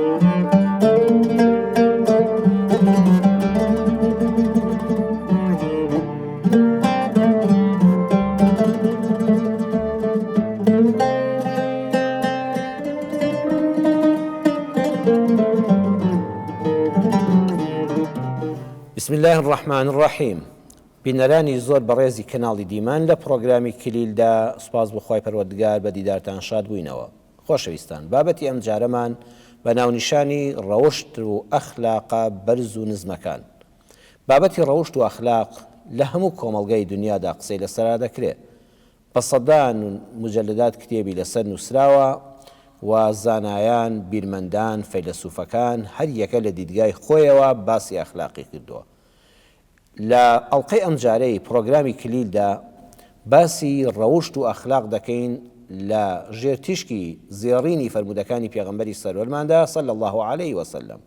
بسم اللە الرحمن الرحیم بینەرانی زۆر بەڕێزی کەناڵی دیمەن لە پڕۆگرامی کلیلدا سوپاس بۆ خوای پەروەردگار بە دیدارتان شاد بووینەوە. خۆشەویستان بابەتی ئەمجارەمان بە ناونیشانی ڕەوشت و ئەخلاقە بەرز و نزمەکان. بابەتی ڕەوشت و ئەخلاق لە هەموو کۆمەڵگای دنیادا قسەی لەسەرا دەکرێ. بە سەدان موجەلەدات کتێبی لەسەر نووسراوە و زانایان، بیرمەندان، فەیلەسوفەکان هەر یەکە لە دیدگای خۆیەوە باسی ئەخلاقی کردووە. لە ئەڵقەی ئەمجارەی پڕۆگرامی کلیلدا باسی ڕەوشت و ئەخلاق دەکەین لە ژێر تیشکی زێڕینی فەرموودەکانی پێغەمبەری سەروەرماندا صلی اللە علیه وسلم.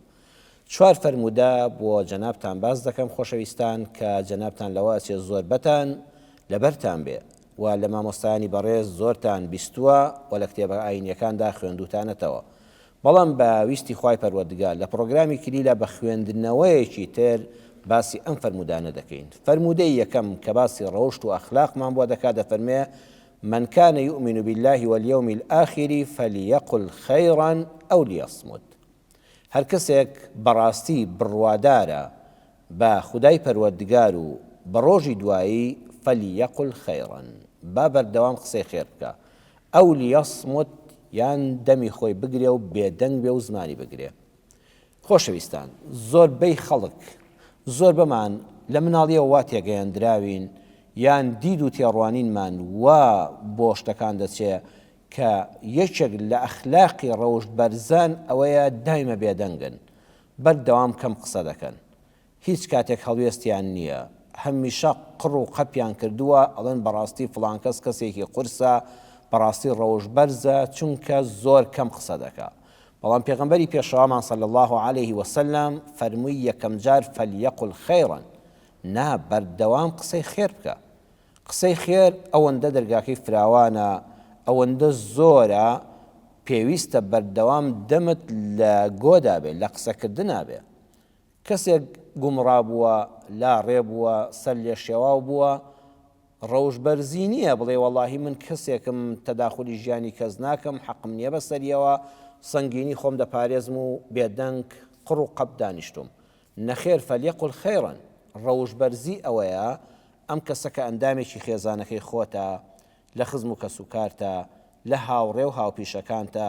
چوار فەرموودە بۆ جەنابتان باس دەکەم خۆشەویستان کە جەنابتان لەوە ئەچێ زۆربەتان لەبەرتان بێ و لە مامۆستایانی بەڕێز زۆرتان بیستووە و لە کتێبە ئاینیەکاندا خوێندووتانەتەوە بەڵام بە ویستی خوای پەروەردگار لە پڕۆگرامی کلیلە بە خوێندنەوەیەکی تر باسی ئەم فەرموودانە دەکەین. فەرموودەی یەکەم کە باسی ڕەوشت و ئەخلاقمان بۆ دەکات دەفەرموێ، من کان یومن باللە والیوم الاخر فلیقل خیرا او لیصمت. هەر کەسێک بەڕاستی بڕوادارە بە خودای پەروەردگار و بە ڕۆژی دوایی، فلیقل خیرا، با بەردەوام قسەی خێر بکا، او لیصمت، یان دەمی خۆی بگرێ و بێدەنگ بێ و زمانی بگرێ. خۆشەویستان زۆربەی خەڵک، زۆربەمان لە مناڵیەوە وا تێگەیەندراوین یان دید و تێڕوانینمان وا بۆ شتەکان دەچێ کە یەکێک لە ئەخلاقی ڕەوشت بەرزان ئەوەیە دایمە بێدەنگن، بەردەوام کەم قسە دەکەن. هیچ کاتێک هەڵوێستیان نییە. هەمیشە قڕ و قەپیان کردووە، ئەڵێن بەڕاستی فڵان کەس کەسێکی قورسە، بەڕاستی ڕەوشت بەرزە، چونکە زۆر کەم قسە دەکا. بەڵام پێغەمبەری پێشەوامان صلی اللە علیه وسلم فەرمووی یەکەم جار فلیقل خیرا، نا بەردەوام قسەی خێر بکە. قسەی خێر ئەوەندە دەرگاکەی فراوانە، ئەوەندە زۆرە، پێویستە بەردەوام دەمت لە گۆدا بێ، لە قسەکردنا بێ. کەسێک گومڕا بووە، لاڕێ بووە، سەر لێشێواو بووە، ڕەوشت بەرزی نییە بڵێ وەڵاهی من کەسێکم تەداخولی ژیانی کەس ناکەم، حەقم نییە بەسەریەوە، سەنگینی خۆم دەپارێزم و بێدەنگ قڕ و قەپ دانیشتووم. نەخێر فلیقل خیرا، ڕەوشت بەرزی ئەوەیە ئەم کەسە کە ئەندامێکی خێزانەکەی خۆتە، لە خزم و کەسوکارتە، لە هاوڕێ و هاوپیشەکانتە،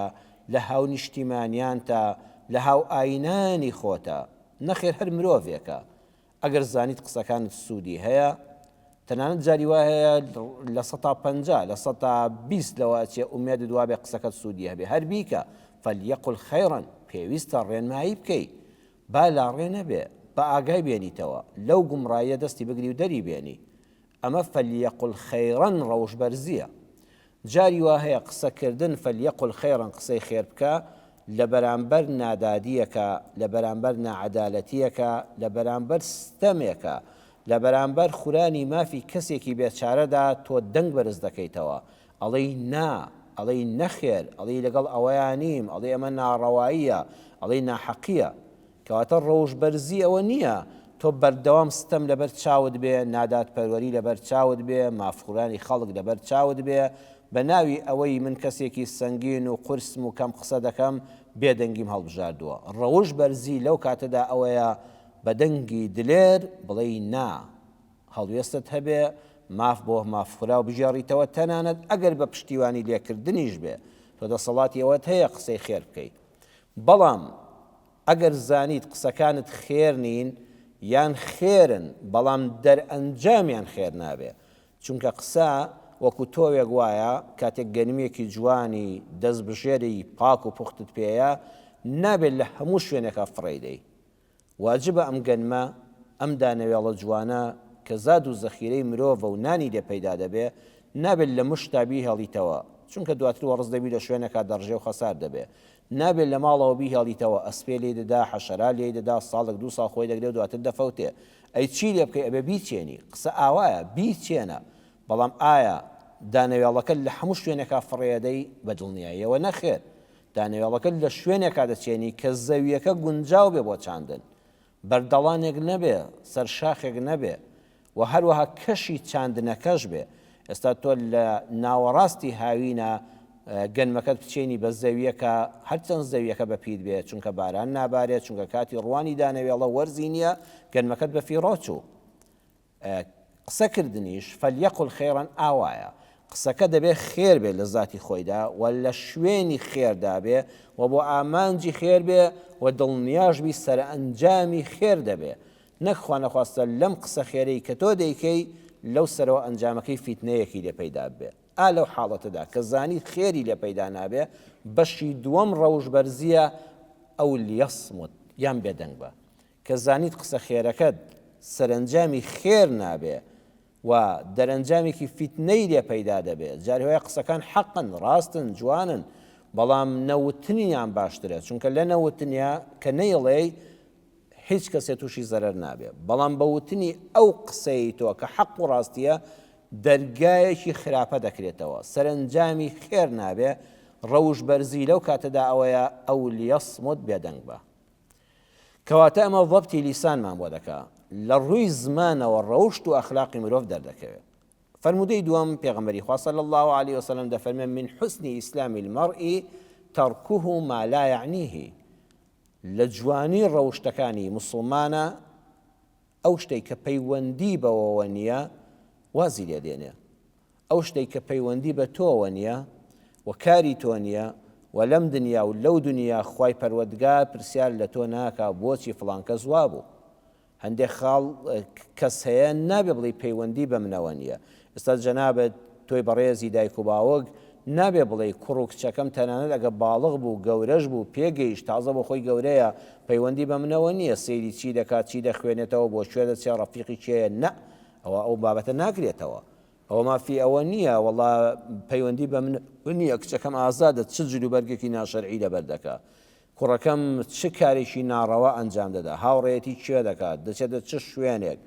لە هاونیشتیمانیانتە، لە هاوئایینانی خۆتە، نەخێر هەر مرۆڤێکە، ئەگەر زانیت قسەکانت سوودی هەیە، تەنانەت جاری وا هەیە 50%، 20% لەوە ئەچێ ئومێدت وابێ قسەکەت سوودی هەبێ، هەر بیکە، فلیقل خیرا، پێویستە ڕێنمایی بکەی، با لاڕێ نەبێ، بە ئاگای بێنیتەوە، لەو گومڕاییە دەستی بگری و دەری بێنی. ئەمە فلیقل خیرا ڕەوشت بەرزییە. جاری وا هەیە قسە کردن فلیقل خیرا قسەی خێر بکە لە بەرامبەر نادادییەکە، لە بەرامبەر ناعەدالەتییەکە، لە بەرامبەر ستەمێکە، لە بەرامبەر خورانی مافی کەسێکی بێچارەدا تۆ دەنگ بەرز دەکەیتەوە، ئەڵێی نا، ئەڵێی نەخێر، ئەڵێی لەگەڵ ئەوەیا نیم، ئەڵێی ئەمە ناڕەواییە، ئەڵێی ناحەقییە. کەواتە ڕەوشت بەرزی ئەوە نییە تۆ بەردەوام ستەم لەبەر چاوت بێ، نادادپەروەری لەبەر چاوت بێ، مافخورانی خەڵک لەبەر چاوت بێ، بە ناوی ئەوەی من کەسێکی سەنگین و قورسم و کەم قسە دەکەم، بێدەنگیم هەڵبژاردووە. ڕەوشت بەرزی لەو کاتەدا ئەوەیە بە دەنگی دلێر بڵێی نا. هەڵوێستت هەبێ، ماف بۆ مافخوراو بگێڕیتەوە، تەنانەت ئەگەر بە پشتیوانی لێکردنیش بێ، تۆ دەسەڵاتی ئەوەت هەیە قسەی خێر بکەی. بەڵام ئەگەر زانیت قسەکانت خێر نین یان خێرن بەڵام دەرئەنجامیان خێر نابێ، چونکە قسە وەکو تۆوێک وایە کاتێک گەنمێکی جوانی دەستبژێری پاک و پوختت پێیە نابێت لە هەموو شوێنێکا فڕێی دەی. واجبە ئەم گەنمە، ئەم دانەوێڵە جوانە کە زاد و زەخیرەی مرۆڤە و نانی لێ پەیدا دەبێ، نابێت لە مشتدا بیهێڵیتەوە، چونکە دواتر وەڕس دەبی لە شوێنێکا دەڕژێ و خەسار دەبێ. نابێ لە ماڵەوە بیهێڵیتەوە، ئەسپێ لێی دەدا، حەشەرات لێی دەدا، ساڵێک دوو ساڵ خۆی دەگرێ و دواتر دەفەوتێ. ئەی چی لێ بکەی؟ ئەبێ بیچێنی. قسە ئاوایە، بیچێنە. بەڵام ئایا دانەوێڵەکە لە هەموو شوێنێکا فڕێ ئەدەی؟ بە دڵنیاییەوە نەخێر. دانەوێڵەکە لە شوێنێکا دەچێنی کە زەویەکە گونجاو بێ بۆ چاندن، بەردەڵانێک نەبێ، سەر شاخێک نەبێ و هەروەها کەشی چاندنەکەش بێ. ئێستا تۆ لە ناوەڕاستی هاوینە گەنمەکەت بچێنی بە زەویەکە، هەرچەند زەویەکە بە پیت بێ، چونکە باران نابارێ، چونکە کاتی ڕوانی دانەوێڵە وەرزی نییە، گەنمەکەت بە فیڕۆ چوو. قسە کردنیش، فلیقل خیرا، ئاوایە، قسەکە دەبێ خێر بێ لە زاتی خۆیدا و لە شوێنی خێردا بێ و بۆ ئامانجی خێر بێ و دڵنیاش بی سەرئەنجامی خێر دەبێ، نەک خوانەخواستە لەم قسە خێرەی کە تۆ دەیکەی لەو سەرەوە ئەنجامەکەی فیتنەیەکی لێ پەیدا ببێ. ئا لەو حاڵەتەدا کە زانیت خێری لێ پەیدا نابێ، بەشی دووەم ڕەوشبەرزییە، او لیصمت، یان بێدەنگ بە. کە زانیت قسە خێرەکەت سەرەنجامی خێر نابێ و دەرەنجامێکی فیتنەی لێ پەیدا دەبێ، جاری وایە قسەکان حەقن، ڕاستن، جوانن، بەڵام نەوتنیان باشترە، چونکە لە نەوتنیا کە نەیڵێی هیچ کەسێ تووشی زەرەر نابێ، بەڵام بە وتنی ئەو قسەی تۆ کە حەق و ڕاستیە دەرگایەکی خراپە دەکرێتەوە، سەرەنجامی خێر نابێ، ڕەوش بەرزی لەو کاتەدا ئەوەیە او لیصمت بێدەنگ بە. کەواتە ئەمە ضبطی لیسانمان بۆ دەکا، لە ڕووی زمانەوە ڕەوشت و ئەخلاقی مرۆڤ دەردەکەوێ. فەرموودەی دووەم، پێغەمبەری خوا صلی اللە علیە وسلم دەفەرمێ، من حسن اسلام المرء ترکه ما لا یعنیه، لە جوانی ڕەوشتەکانی موسڵمانە ئەو شتەی کە پەیوەندی بەوەوە نییە وازی لێ دێنێ. ئەو شتەی کە پەیوەندی بە تۆوە نییە و کاری تۆ نییە و لەم دنیا و لەو دنیا خوای پەروەردگار پرسیار لە تۆ ناکا بۆچی فڵان کەس وابوو. هەندێک خاڵ کەس هەیە نابێ بڵێی پەیوەندی بە منەوە نییە. ئێستا جەنابت تۆی بەڕێزی دایک و باوک نابێ بڵێی کوڕ و کچەکەم تەنانەت ئەگە باڵغ بوو گەورەش بوو پێگەیشت تازە بۆ خۆی گەورەیە پەیوەندی بە منەوە نییە سەیری چی دەکات چی دەخوێنێتەوە بۆ کوێ دەچێ ڕەفیقی کێیە نە ئەوە ئەو بابەتە ناگرێتەوە. ئەوە مافی ئەوە نییە وەڵا پەیوەندی بە من نییە کچەکەم ئازادە چ جلوبەرگێکی ناشەرعی لەبەر دەکا کوڕەکەم چ کارێکی ناڕەوا ئەنجام دەدا هاوڕێیەتی کوێ دەکات دەچێتە چ شوێنێک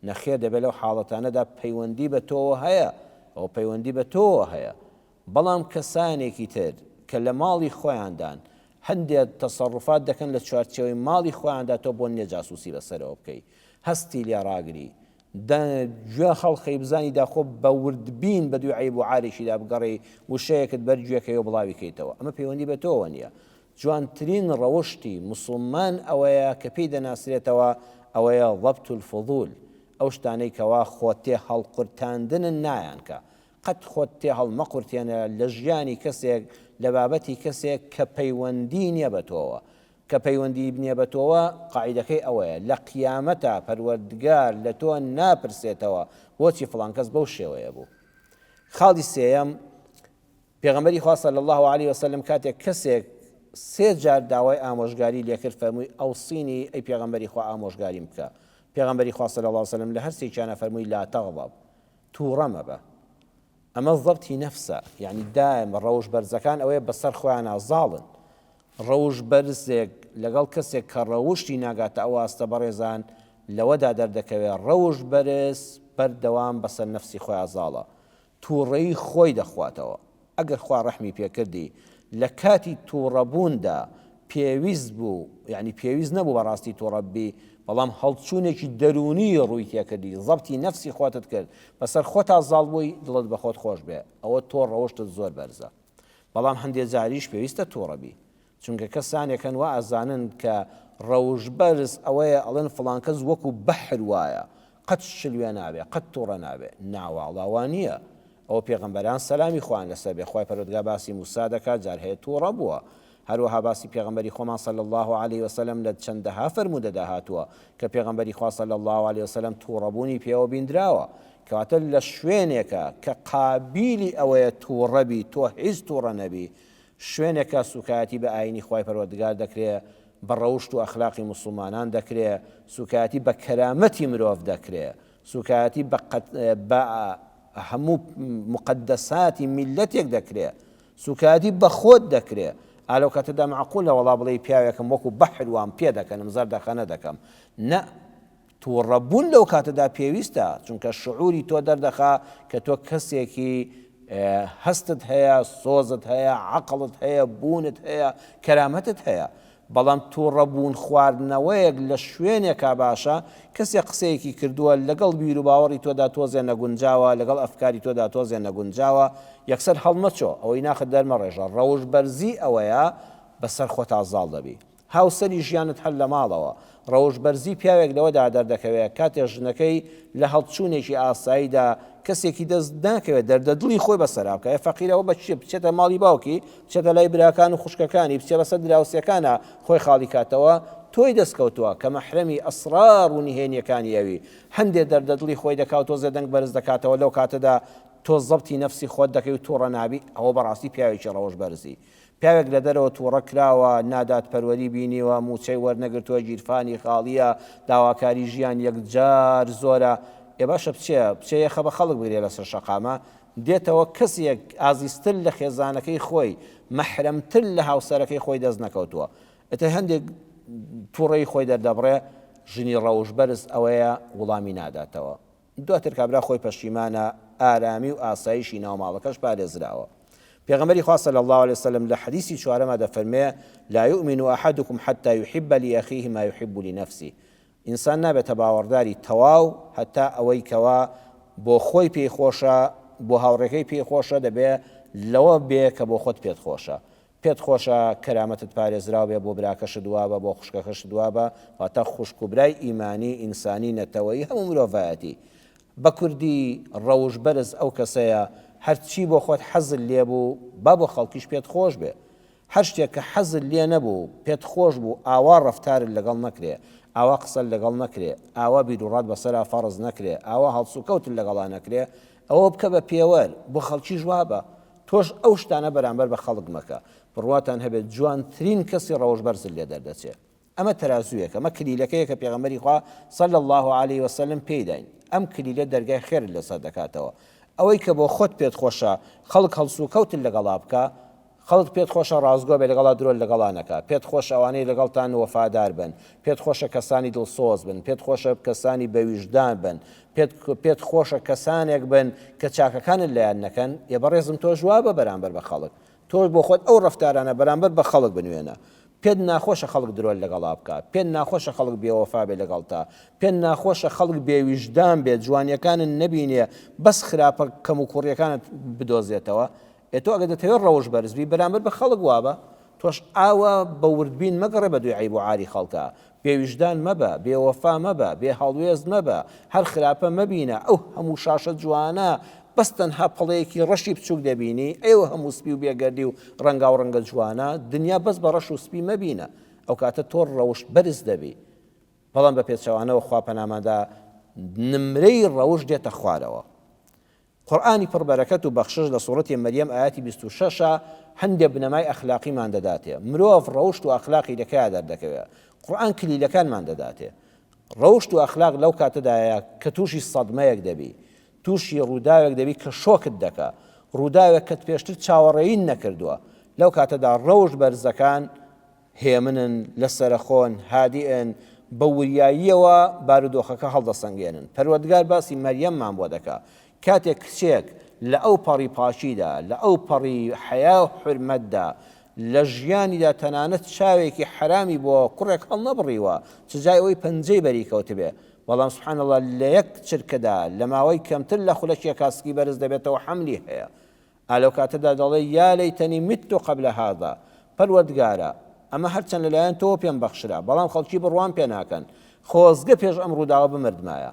نەخێر دەبێت لەو حاڵەتانەدا پەیوەندی بە تۆوە هەیە ئەو پەیوەندی بە تۆوە هەیە بەڵام کەسانێکی تر کە لە ماڵی خۆیاندان هەندێک تەسەڕوفات دەکەن لە چوارچێوەی ماڵی خۆیاندا تۆ بۆ نییە جاسوسی بەسەرەوە بکەی هەستی لێ ڕاگری دە گوێ هەڵخەی بزانی داخۆ بە وردبین بە دووی عەیب و عارێکیدا بگەڕێی وشەیەکت بەر گوێکەی و بڵاوی کەیتەوە ئەمە پەیوەندی بە تۆوە نییە جوانترین ڕەوشتی موسڵمان ئەوەیە کە پێی دەناسرێتەوە ئەوەیە ضبط الفضول ئەو شتانەی کەوا خۆ تێ هەڵقورتاندنن نایانکا قەت خۆت تێ هەڵمەقورتێنە لە ژیانی کەسێک لە بابەتی کەسێک کە پەیوەندی نییە بە تۆوە کە پەیوەندی نیە بە تۆوە قاعیدەکەی ئەوەیە لە قیامەتا پەروەردگار لە تۆ ناپرسێتەوە بۆچی فڵان کەس بەو شێوەیە بوو. خاڵی سێیەم، پێغەمبەری خوا صلی اللە علیە وسلم کاتێک کەسێک سێ جار داوای ئامۆژگاری لێکرد فەرمووی ئەوصینی ئەی پێغەمبەری خوا ئامۆژگاریم بکە پێغەمبەری خوا صلی اللە علیە وسلم لە هەر سێکیانە فەرمووی لا تغضب تووڕە مەبە ئەمە زەبتی نەفسە یانی دایم ڕەوش بەرزەکان ئەوەیە بەسەر خۆیانا زاڵن ڕەوش بەرزێک لەگەڵ کەسێک کە ڕەوشتی ناگاتە ئەو ئاستە بەڕێزان لەوەدا دەردەکەوێ ڕەوش بەرز بەردەوام بەسەر نەفسی خۆیا زاڵە توڕەیی خۆی دەخواتەوە ئەگەر خوا ڕەحمی پێکردی لە کاتی توڕەبووندا پێویست بوو یانی پێویست نەبوو بەڕاستی توڕە ببی بەڵام هەڵچوونێکی دەروونی ڕووی تێکردی زەبتی نەفسی خۆتت کرد بەسەر خۆتا زاڵ بووی دڵت بە خۆت خۆش بێ ئەوە تۆ ڕەوشتت زۆر بەرزە بەڵام هەندێ جاریش پێویستە توڕە بی چونکە کەسانێک هەن وا ئەزانن کە ڕەوشت بەرز ئەوەیە ئەڵێن فڵان کەس وەکو بەحر وایە قەت شلوێ نابێ قەت توڕە نابێ ناواڵا وا نییە ئەوە پێغەمبەران سەلامی خوایان لەسەر بێ خوای پەروەردگار باسی موسا دەکات جار هەیە توڕە بووە هەروەها باسی پێغەمبەری خۆمان صلی اللە علیه وسلم لە چەندەها فەرموودەدا هاتووە کە پێغەمبەری خوا صلی اللە علیه وسلم توڕەبوونی پێوە بیندراوە کەواتە لە شوێنێکە کە قابیلی ئەوەیە توڕە بی تۆ هیچ توڕە نەبی شوێنێکە سوکایەتی بە ئاینی خوای پەروەردگار دەکرێ، بە ڕەوشت و ئەخلاقی موسڵمانان دەکرێ، سوکایەتی بە کەرامەتی مرۆڤ دەکرێ، سوکایەتی بە بە هەموو موقەدەساتی میللەتێک دەکرێ، سوکایەتی بە خۆت دەکرێ، ئا لەو کاتەدا مەعقولە وەڵا بڵێی پیاوێکم وەکو بەحر وام پێدەکەنم زەردەخەنە دەکەم، نە توڕەبوون لەو کاتەدا پێویستە، چونکە شعوری تۆ دەردەخا کە تۆ کەسێکی. هەستت هەیە، سۆزت هەیە، عەقڵت هەیە، بوونت هەیە، کەرامەتت هەیە. بەڵام توڕەبوون خواردنەوەیەک لە شوێنێکا باشە، کەسێک قسەیەکی کردووە لەگەڵ بیروباوەڕی تۆدا تۆزێ نەگونجاوە، لەگەڵ ئەفکاری تۆدا تۆزێ نەگونجاوە، یەکسەر هەڵمەچۆ، ئەوەی ناخت دەرمەڕێژە، ڕەوشت بەرزی ئەوەیە بەسەر خۆتا زاڵ دەبی. هاوسەری ژیانت هەر لە ماڵەوە. ڕەوشت بەرزی پیاوێک لەوەدا دەردەکەوێ کاتێ ژنەکەی لە هەڵچوونێکی ئاساییدا کەسێکی دەست ناکەوێ دەردە دڵی خۆی بەسەرا بکا ئێ فەقیرە ئەوە بە چیە بچێتە ماڵی باوکی بچێتە لای براکان و خوشکەکانی بچێ بەسەر دراوسێکانا خۆی خاڵی کاتەوە تۆی دەست کەوتووە کە مەحرەمی ئەسڕاڕ و نهێنیەکانی ئەوی هەندێ دەردە دڵی خۆی دەکا و تۆزێ دەنگ بەرز دەکاتەوە لەو کاتەدا تۆ زەبتی نەفسی خۆت دەکەی و توڕە نابی ئەوە بەڕاستی پیاوێکی ڕەوشت بەرزی پیاوێک لە دەرەوە توڕە کراوە، نادادپەروەری بینیوە، مووچەی وەرنەگرتووە، گیرفانی خاڵییە، داواکاری ژیان یەکجار زۆرە، ئێ باشە بچێ، بچێ یەخە بە خەڵک بگرێ لەسەر شەقامە، دێتەوە کەسێک ئازیزتر لە خێزانەکەی خۆی، مەحرەمتر لە هاوسەرەکەی خۆی دەست نەکەوتووە. ئیتر هەندێک توڕەیی خۆی دەردەبڕێ، ژنی ڕەوشت بەرز ئەوەیە وڵامی ناداتەوە. دواتر کابرا خۆی پەشیمانە، ئارامی و ئاسایشی ناو ماڵەکەش پارێزراوە. پێغەمبەری خوا صلی اللە علیە وسلم لە حەدیسی چوارەما دەفەرموێ، لا یؤمن احدکم حتی یحب لأخیه ما یحب لنفسه، ئینسان نابێتە باوەڕداری تەواو هەتا ئەوەی کەوا بۆ خۆی پێی خۆشە بۆ هاوڕێکەی پێی خۆشە دەبێ لەوە بێ کە بۆ خۆت پێت خۆشە. پێت خۆشە کەرامەتت پارێزراو بێ بۆ براکەشت وابە بۆ خوشکەکەشت وابە واتە خوشک و برای ئیمانی ئینسانی نەتەوەیی هەموو مرۆڤایەتی بە کوردی ڕەوش بەرز ئەو کەسەیە هەرچی بۆ خۆت حەزت لێ بوو با بۆ خەڵکیش پێت خۆش بێ هەر شتێک کە حەزت لێ نەبوو پێت خۆش بوو ئاوا ڕەفتارت لەگەڵ نەکرێ ئاوا قسەت لەگەڵ نەکرێ ئاوا بیروڕات بەسەرا فەڕز نەکرێ ئاوا هەڵسوکەوتت لەگەڵا نەکرێ ئەوە بکە بە پێوەر بۆ خەڵکیش وابە تۆش ئەو شتانە بەرامبەر بە خەڵک مەکە، بڕواتان هەبێت جوانترین کەسی ڕەوشت بەرزت لێ دەردەچێ. ئەمە تەرازووێکە، ئەمە کلیلەکەیە کە پێغەمبەری خوا صلی اللە علیە وسلم پێی داین. ئەم کلیلە دەرگای خێرت لەسەر دەکاتەوە. ئەوەی کە بۆ خۆت پێت خۆشە خەڵک هەڵسوکەوتت لەگەڵا بکا، خەڵک پێت خۆشە ڕاستگۆ بێ لەگەڵا درۆت لەگەڵا نەکا، پێت خۆشە ئەوانەی لەگەڵتان وەفادار بن، پێت خۆشە کەسانی دڵسۆز بن، پێت خۆشە کەسانی بەویژدان بن، پێت پێت خۆشە کەسانێک بن کە چاکەکانت لەیاد نەکەن، ئێ بەڕێزم تۆش وابە بەرامبەر بە خەڵک، تۆش بۆ خۆت ئەو ڕەفتارانە بەرامبەر بە خەڵک بنوێنە، پێت ناخۆشە خەڵک درۆت لەگەڵا بکا، پێت ناخۆشە خەڵک بێوەفا بێ لەگەڵتا، پێت ناخۆشە خەڵک بێویژدان بێ، جوانیەکانت نەبینێ بەس خراپە کەموکوڕیەکانت بدۆزێتەوە، ئێ تۆ ئەگەر دەتەوێت ڕەوشت بەرز بی بەرامبەر بە خەڵک وابە، تۆش ئاوا بە وردبین مەگەڕێ بە دووی عەیب و عاری خەڵکا، بێ ویژدان مەبە، بێ وەفا مەبە، بێ هەڵوێست مەبە، هەر خراپە مەبینە، ئەو هەموو شاشە جوانە بەس تەنها پەڵەیەکی ڕەشی بچووک دەبینی، ئەو هەموو سپی و بێگەردی و ڕەنگاو ڕەنگە جوانە، دنیا بەس بە ڕەش و سپی مەبینە، ئەوکاتە تۆ ڕەوشت بەرز دەبی. بەڵام بە پێچەوانەوە خوا پەناماندا نمرەی ڕەوشت دێتە خوارەوە. قورئانی پڕ بەرەکەت و بەخشش لە سوڕەتی مەریەم ئایەتی 26 هەندێ بنەمای ئەخلاقیمان دەداتێ، مرۆڤ ڕەوشت و ئەخلاقی لە کەیا دەردەکەوێ؟ قورئان کلیلەکانمان دەداتێ. ڕەوشت و ئەخلاق لەو کاتەدایە کە تووشی سەدمەیەک دەبی، تووشی ڕووداوێک دەبی کە شۆکت دەکا، ڕووداوێک کە پێشتر چاوەڕێین نەکردووە، لەو کاتەدا ڕەوشت بەرزەکان هێمنن، لەسەرەخۆن، هادیئن، بە وریاییەوە بارودۆخەکە هەڵدەسەنگێنن. پەروەردگار باسی مەریەممان بۆ دەکا. کاتێک کچێک لە ئەو پەڕی پاکیدا، لە ئەو پەڕی حەیا و حورمەتدا، لە ژیانیدا تەنانەت چاوێکی حەرامی بۆ کوڕێک هەڵنەبڕیوە، چ جای ئەوەی پەنجەی بەری کەوتبێ، بەڵام سبحان اللە لە یەک چرکەدا، لە ماوەی کەمتر لە خولەکێکا سکی بەرز دەبێتەوە حەملی هەیە. ئا لەو کاتەدا دەڵێ، یا لیتنی مت قبل هذا، پەروەردگارا ئەمە هەرچەند لەلایەن تۆوە پێم بەخشرا، بەڵام خەڵکی بڕوام پێ ناکەن، خۆزگە پێش ئەم ڕووداوە بمردمایە.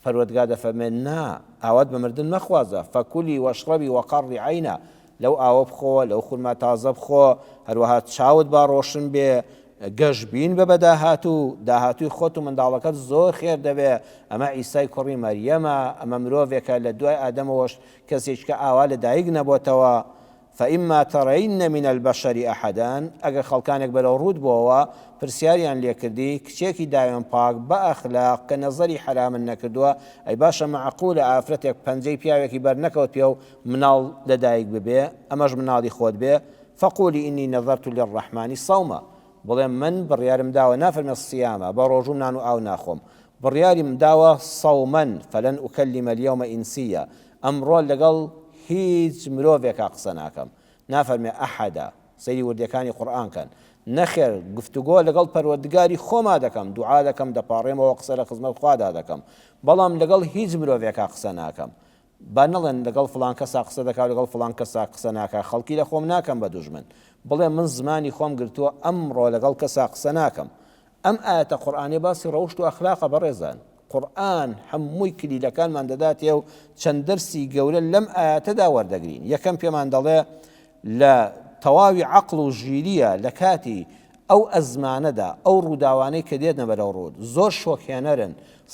پەروەردگار دەفەرمێ، نا، ئاوات بە مردن مەخوازە، فکلی واشربی وقری عینا، لەو ئاوە بخۆ، لەو خورما تازە بخۆ، هەروەها چاوت با ڕۆشن بێ، گەشبین بە بە داهاتوو، داهاتووی خۆت و منداڵەکەت زۆر خێر دەبێ، ئەمە عیسای کوڕی مەریەمە، ئەمە مرۆڤێکە لە دوای ئادەمەوەش کەسێک کە ئاوا لە دایک نەبۆتەوە، فاما ترین من البشر احدا، ئەگەر خەڵکانێک بەرەو ڕووت بۆوە پرسیاریان لێ کردی، کچێکی داوێن پاک بە ئەخلاق کە نەزەری حەرامت نەکردووە، ئەی باشە مەعقولە ئافرەتێک پەنجەی پیاوێکی بەر نەکەوت پێ و مناڵ لە دایک ببێ، ئەمەش مناڵی خۆت بێ، فقولی انی نذرت للرحمن صوما، بڵێ من بڕیارم داوە، نافەرمێ صیاما، بە ڕۆژووم نان و ئاو ناخۆم، بڕیارم داوە صوما فلن اکلم الیوم انسیا، ئەمڕۆ لەگەڵ. هیچ مرۆڤێکا قسە ناکەم. نافەرمێ احدا، سەیری وردیەکانی قورئان کەن. نەخێر گفتوگۆ لەگەڵ پەروەردگاری خۆما دەکەم، دوعا دەکەم، دەپاڕێمەوە قسە لە خزمەت خوادا دەکەم. بەڵام لەگەڵ هیچ مرۆڤێکا قسە ناکەم. با نەڵێن لەگەڵ فڵان کەسا قسە دەکا و لەگەڵ فڵان کەسا قسە ناکا، خەڵکی لە خۆم ناکەم بە دوژمن. بڵێ من زمانی خۆم گرتووە ئەمڕۆ لەگەڵ کەسا قسە ناکەم. ئەم ئایەتە قورئانیە باسی ڕەوشت و ئەخلاقە بەڕێزان. قورئان هەمووی کلیلەکانمان دەداتێ و چەند دەرسی گەورە لەم ئایەتەدا وەردەگرین. یەکەم پێمان دەڵێ لە تەواوی عەقڵ و ژیرییە لە کاتی ئەو ئەزمانەدا، ئەو ڕووداوانەی کە دێتنە بەرەو ڕووت زۆر شۆکهێنەرن،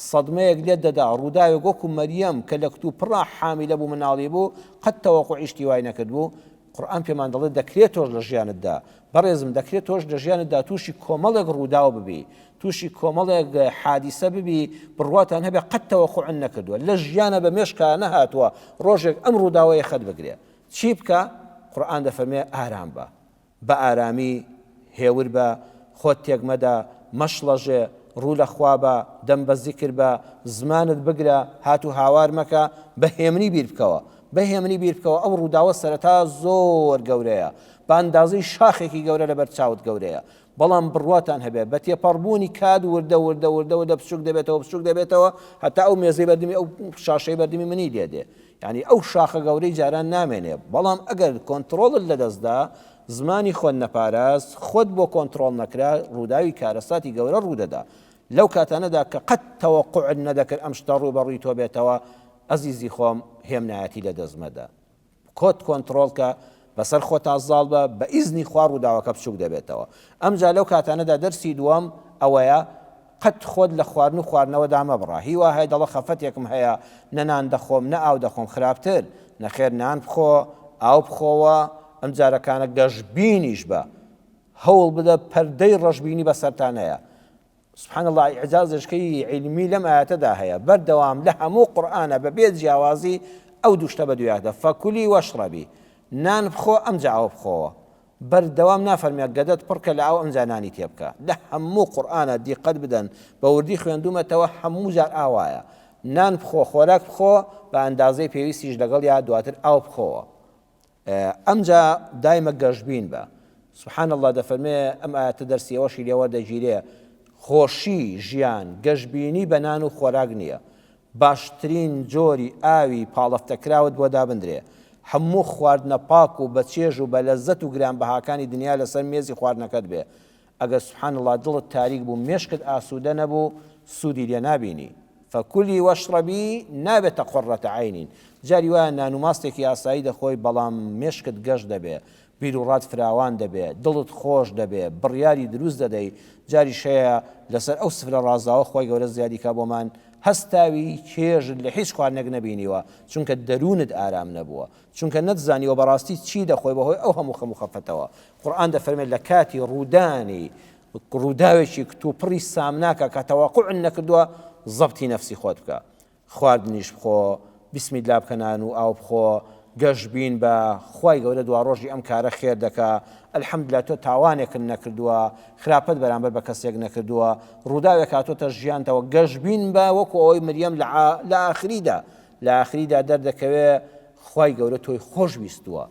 سەدمەیەک لێت دەدا، ڕووداوێک وەکو مەریەم کە لە کتوپڕا حامیلە بوو مناڵی بوو، قەت تەوەقوعی شتی وای نەکردبوو، قورئان پێمان دەڵێت دەکرێت تۆش لە ژیانتدا، بەڕێزم دەکرێت تۆش لە ژیانتدا تووشی کۆمەڵێک ڕووداو ببی، تووشی کۆمەڵێک حادیسە ببی، بڕواتان هەبێ قەت تەوەقوعن نەکردووە، لە ژیانە بە مێشکا نەهاتووە ڕۆژێک ئەم ڕووداوە یەخەت بگرێ. چی بکە؟ قورئان دەفەرموێ ئارام بە. بە ئارامی هێور بە، خۆت تێک مەدە، مەشڵەژێ، ڕوو لە خوا بە، دەم بە زیکر بە، زمانت بگرە، هات و هاوار مەکە، بە هێمنی بیر بکەوە. بە هێمنی بیر بکەوە، ئەو ڕووداوە سەرەتا زۆر گەورەیە، بە ئەندازەی شاخێکی گەورە لەبەر چاوت گەورەیە، بەڵام بڕواتان هەبێ بە تێپەڕبوونی کات وردە وردە وردە وردە بچووک دەبێتەوە بچووک دەبێتەوە هەتا ئەو مێزەی بەردمی ئەو شاشەی بەردمی منی لێ دێ یعنی ئەو شاخە گەورەی جاران نامێنێ بەڵام ئەگەر کۆنتترۆڵت لەدەستدا زمانی خۆت نەپاراست خۆت بۆ کۆنتترۆڵ نەکرا ڕووداوی کارەساتی گەورە ڕوودەدا لەو کاتانەدا کە قەت تەوەقعت نەدەکرد ئەم شتە ڕوو بە ڕووی تۆ بێتەوە ئەزیزی خۆم هێمنایەتی لەدەست مەدە خۆت کۆنتڕۆڵ کە، بەسەر خۆتا زاڵ بە، بە ئیزنی خوا ڕووداوەکە بچووک دەبێتەوە. ئەمجا لەو کاتانەدا دەرسی دووەم ئەوەیە، قەت خۆت لە خواردن و خواردنەوەدا مەبڕە. هی وا هەیە دەڵێ خەفەتێکم هەیە، نە نان دەخۆم، نە ئاو دەخۆم، خراپتر، نەخێر نان بخۆ، ئاو بخۆوە، ئەمجارەکانە گەشبینیش بە. هەوڵ بدە پەردەی ڕەشبینی بەسەرتا نەیە. سبحان اللە ئیعجازێکەی عیلمی لەم ئایەتەدا هەیە بەردەوام لە هەموو قورئانە بە بێ جیاوازی ئەو دوو شتە بەدویاتە فکلی واشربی نان بخۆ ئەمجا ئاو بخۆوە بەردەوام نافەرمێ گەدەت پڕکە لە ئاو ئەمجا نانی تێ بکە لە هەموو قورئانە دیقەت بدەن بە وردی خوێندومەتەوە هەموو جار ئاوایە نان بخۆ خۆراک بخۆ بە ئەندازەی پێویستیش لەگەڵیا دواتر ئاو بخۆوە ئەمجا دایمە گەشبین بە. سبحان اللە دەفەرمێ ئەم ئایەتە دەرسی ئەوەشی لێ وەردەگیرێ خۆشی ژیان گەشبینی بە نان و خۆراک نییە باشترین جۆری ئاوی پاڵەفتەکراوت بۆ دابندرێ هەموو خواردنە پاک و بەچێژ و بەلەزەت و گرانبەهاکانی دنیا لەسەر مێزی خواردنەکەت بێ ئەگەر سبحان اللە دڵت تاریک بوو مێشکت ئاسوودە نەبوو سوودی لێ نابینی فکلی واشربی نابێتە قرة عین جاری وایە نان و ماستێکی ئاسایی دەخۆی بەڵام مێشکت گەش دەبێ بیروڕات فراوان دەبێ دڵت خۆش دەبێ بڕیاری دروست دەدەی جاریش هەیە لەسەر ئەو سفرە ڕازاوە خوای گەورە زیادی کا بۆمان هەستاوی چێژت لە هیچ خواردنێک نەبینیوە چونکە دەروونت ئارام نەبووە چونکە نەتزانیوە بەڕاستی چی دەخۆی بەهۆی ئەو هەموو خەم و خەفەتەوە. قورئان دەفەرمێت لە کاتی ڕوودانی ڕووداوێکی کتوپڕی سامناکە کە تەوەقوعت نەکردووە زەبتی نەفسی خۆت بکە خواردنیش بخۆ بسم اللە بکە نان و ئاو بخۆ گەشبین بە خوای گەورە دواڕۆژی ئەم کارە خێر دەکا الحمدللە تۆ تاوانێکت نەکردووە خراپەت بەرامبەر بە کەسێک نەکردووە ڕووداوێک هاتۆتە ژیانتەوە گەشبین بە وەکو ئەوەی مریەم لە ئاخریدا لە ئاخریدا دەردەکەوێ خوای گەورە تۆی خۆش ویستووە